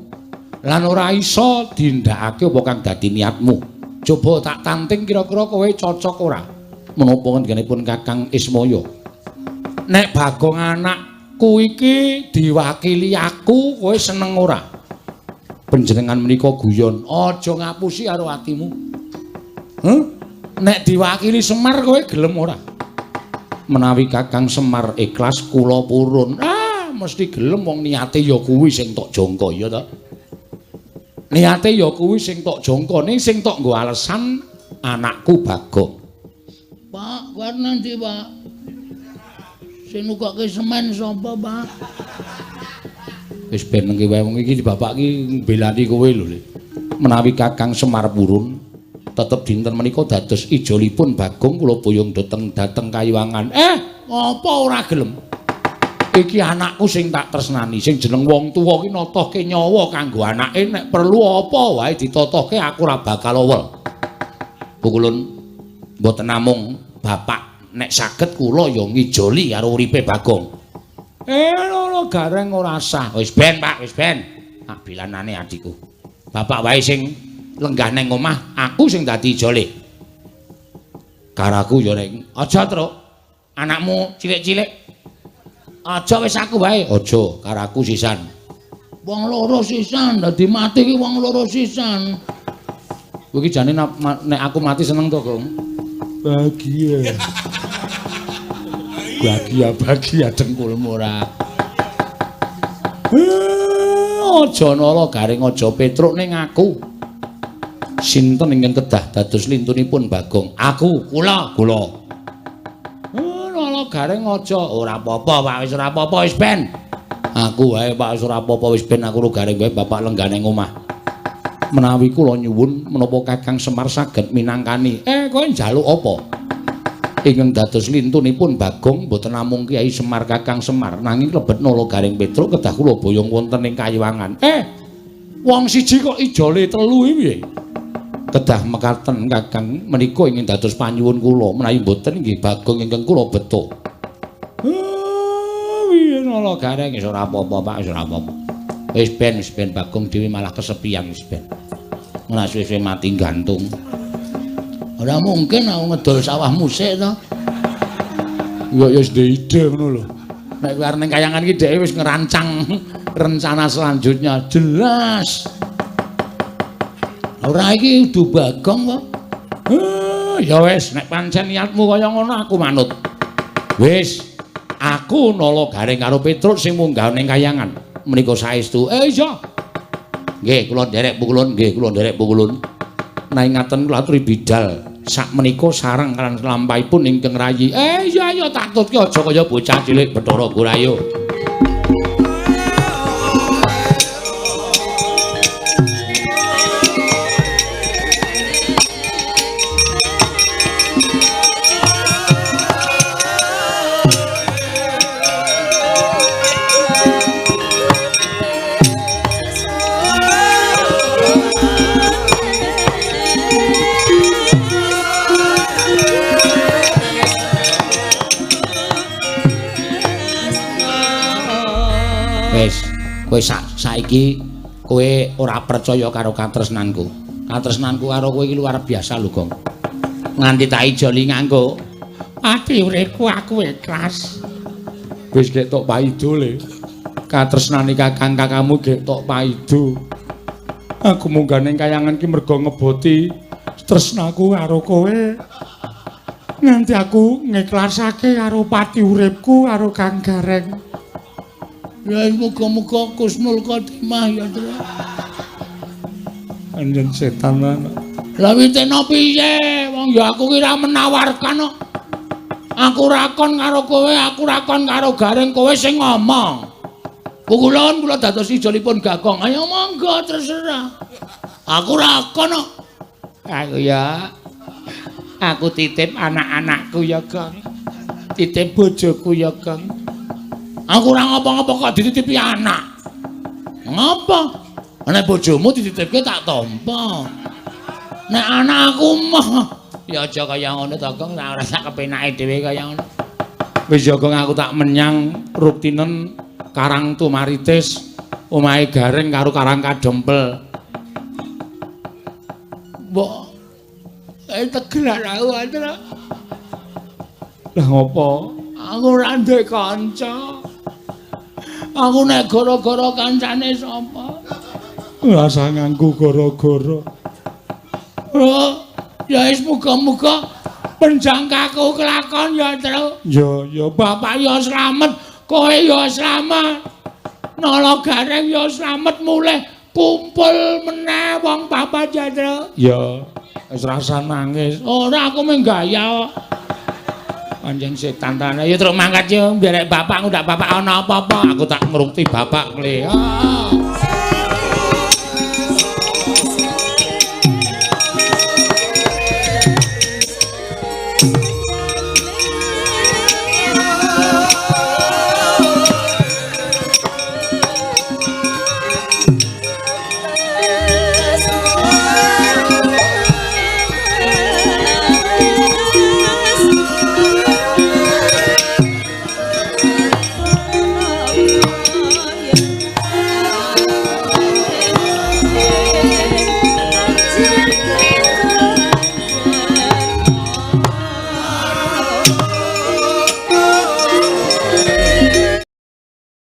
lan ora iso dindakake apa kang dadi niatmu. Coba tak tanting kira-kira kowe cocok ora? Menapa ngendikanipun Kakang Ismaya? Nek Bagong anakku iki diwakili aku, kowe seneng ora? Panjenengan menika guyon, aja ngapusi karo atimu. Huh? Nek diwakili Semar kowe gelem ora? Menawi Kakang Semar ikhlas kula purun. Ah, mesti gelem wong niate ya kuwi sing tok jangka ya ta. Niate ya kuwi sing tok jangka, ning sing tok nggo alesan anakku Bagong. Pak, kowe nanti, Pak. Sing nukokke semen sapa, Pak? Wis ben nengke wae wong iki bapak iki mbelani kowe lho, Le. Menawi Kakang Semar purun, tetep dinten menika dados ijolipun Bagong kula boyong dhateng dhateng Kayuwangan. Apa ora gelem? Iki anakku sing tak tresnani, sing jeneng wong tuwa ki notohke nyawa kanggo anake, nek perlu apa wae ditotohke aku ora bakal owel. Pukulun mboten namung bapak, nek saged kula ya ngijoli karo uripe Bagong. Lho gareng ora sah. Wis ben, Pak, wis ben. Tak bilanane adikku. Bapak wae sing lenggah nang omah, aku sing dadi ijole. Karaku ya nek aja, Truk. Anakmu cilik-cilik. Aja wis aku wae. Aja, karaku sisan. Wong loro sisan, dadi mati ki wong loro sisan. Kowe iki jane nek aku mati seneng to, Gong? Bahagia. Bahagia, bahagia dengkulmu ora. Aja nala garing, aja Petruk ning aku. Sinten ingkang kedah dados lintunipun Bagong? Aku, kula, kula. Nala garing aja. Ora apa-apa, Pak, wis ora apa-apa, wis ben. Aku wae, Pak, wis ora apa-apa, wis ben aku garing wae bapak lenggah ning omah. Menawi kula nyuwun menapa Kakang Semar saged minangkani. Kowe njaluk apa? Ingkang dados lintunipun Bagong mboten namung Kyai Semar Kakang Semar, nanging lebet Nala Garing Petruk kedah kula boyong wonten ing Kayuwangan. Wong siji kok ijole telu iki piye? Kedah mekaten Kakang menika ingkang dados panyuwun kula, menawi mboten nggih Bagong ingkang kula beto. Piye Nala Garing? Wis ora apa-apa, Pak, wis ora apa-apa. Wis ben Bagong dhewe malah kesepian wis ben. Ora suwe-suwe mati gantung. Ora mungkin aku ngedol sawahmu sik to. Ya ya wis ndek ide ngono lho. Nek kowe arep ning kayangan iki dheke wis ngerancang rencana selanjutnya jelas. Ora iki kudu Bagong kok. Ya wis, nek pancen niatmu kaya ngono aku manut. Wis, aku Nala Gareng karo Petruk sing munggah ning kayangan. Menika saestu. Iya. Nggih, kula nderek pukulun, nggih kula nderek pukulun. Nanging ngaten kula aturi bidal sak menika sareng lan lampahipun ingkang rayi. Iya iya tak tutke aja kaya bocah cilik Bathara Gurayo. Wis, kowe saiki kowe ora percaya karo katresnanku. Katresnanku karo kowe iki luar biasa lho, Gong. Nganti tak ijoli nganggo ati uripku aku ikhlas. Wis gek tok paido le. Katresnane kakang kakangmu gek tok paido. Aku munggah ning kayangan ki mergo ngeboti tresnaku karo kowe. Nganti aku ngikhlasake karo pati uripku karo Kang Gareng. Ya muga-muga kusnul khotimah ya, Tru. Anjen setan lan. Lah witena piye? Wong ya aku ki ora menawarkan kok. Aku ra kon karo kowe, aku ra kon karo Gareng, kowe sing ngomong. Pukulun kula dados ijolipun Gagong. Ayo monggo terserah. Aku ra kon kok. Aku ya. Aku titip anak-anakku ya, Gong. Titip bojoku ya, Gong. Aku ora ngapa-ngapa kok dititipi anak. Ngapa? Nek bojomu dititipke tak tampa. Nek anak aku mah ya aja kaya ngono to, Gong, ora sak kepenake dhewe kaya ngono. Wis ya, Gong, aku tak menyang Ruktinen Karang Tumaritis, omahe Gareng karo Karang Kadempel. Mbok tegelan aku, Andra. Lah ngopo? Aku ora ndek kanca. Aku nek gara-gara kancane sapa? Ora usah nganggo gara-gara. Oh, ya wis muga-muga penjangkaku kelakon ya, Tru. Ya, ya bapak ya slamet, kowe ya slamet. Nala Gareng ya slamet mulih kumpul meneh wong papat ya, Tru. Ya, wis rasa nangis. Ora aku mung gaya kok. Anjing setan tane. Ya truk mangkat yo nderek bapak ngundak bapak ana apa-apa. Aku tak ngrukti bapak kle. Ah.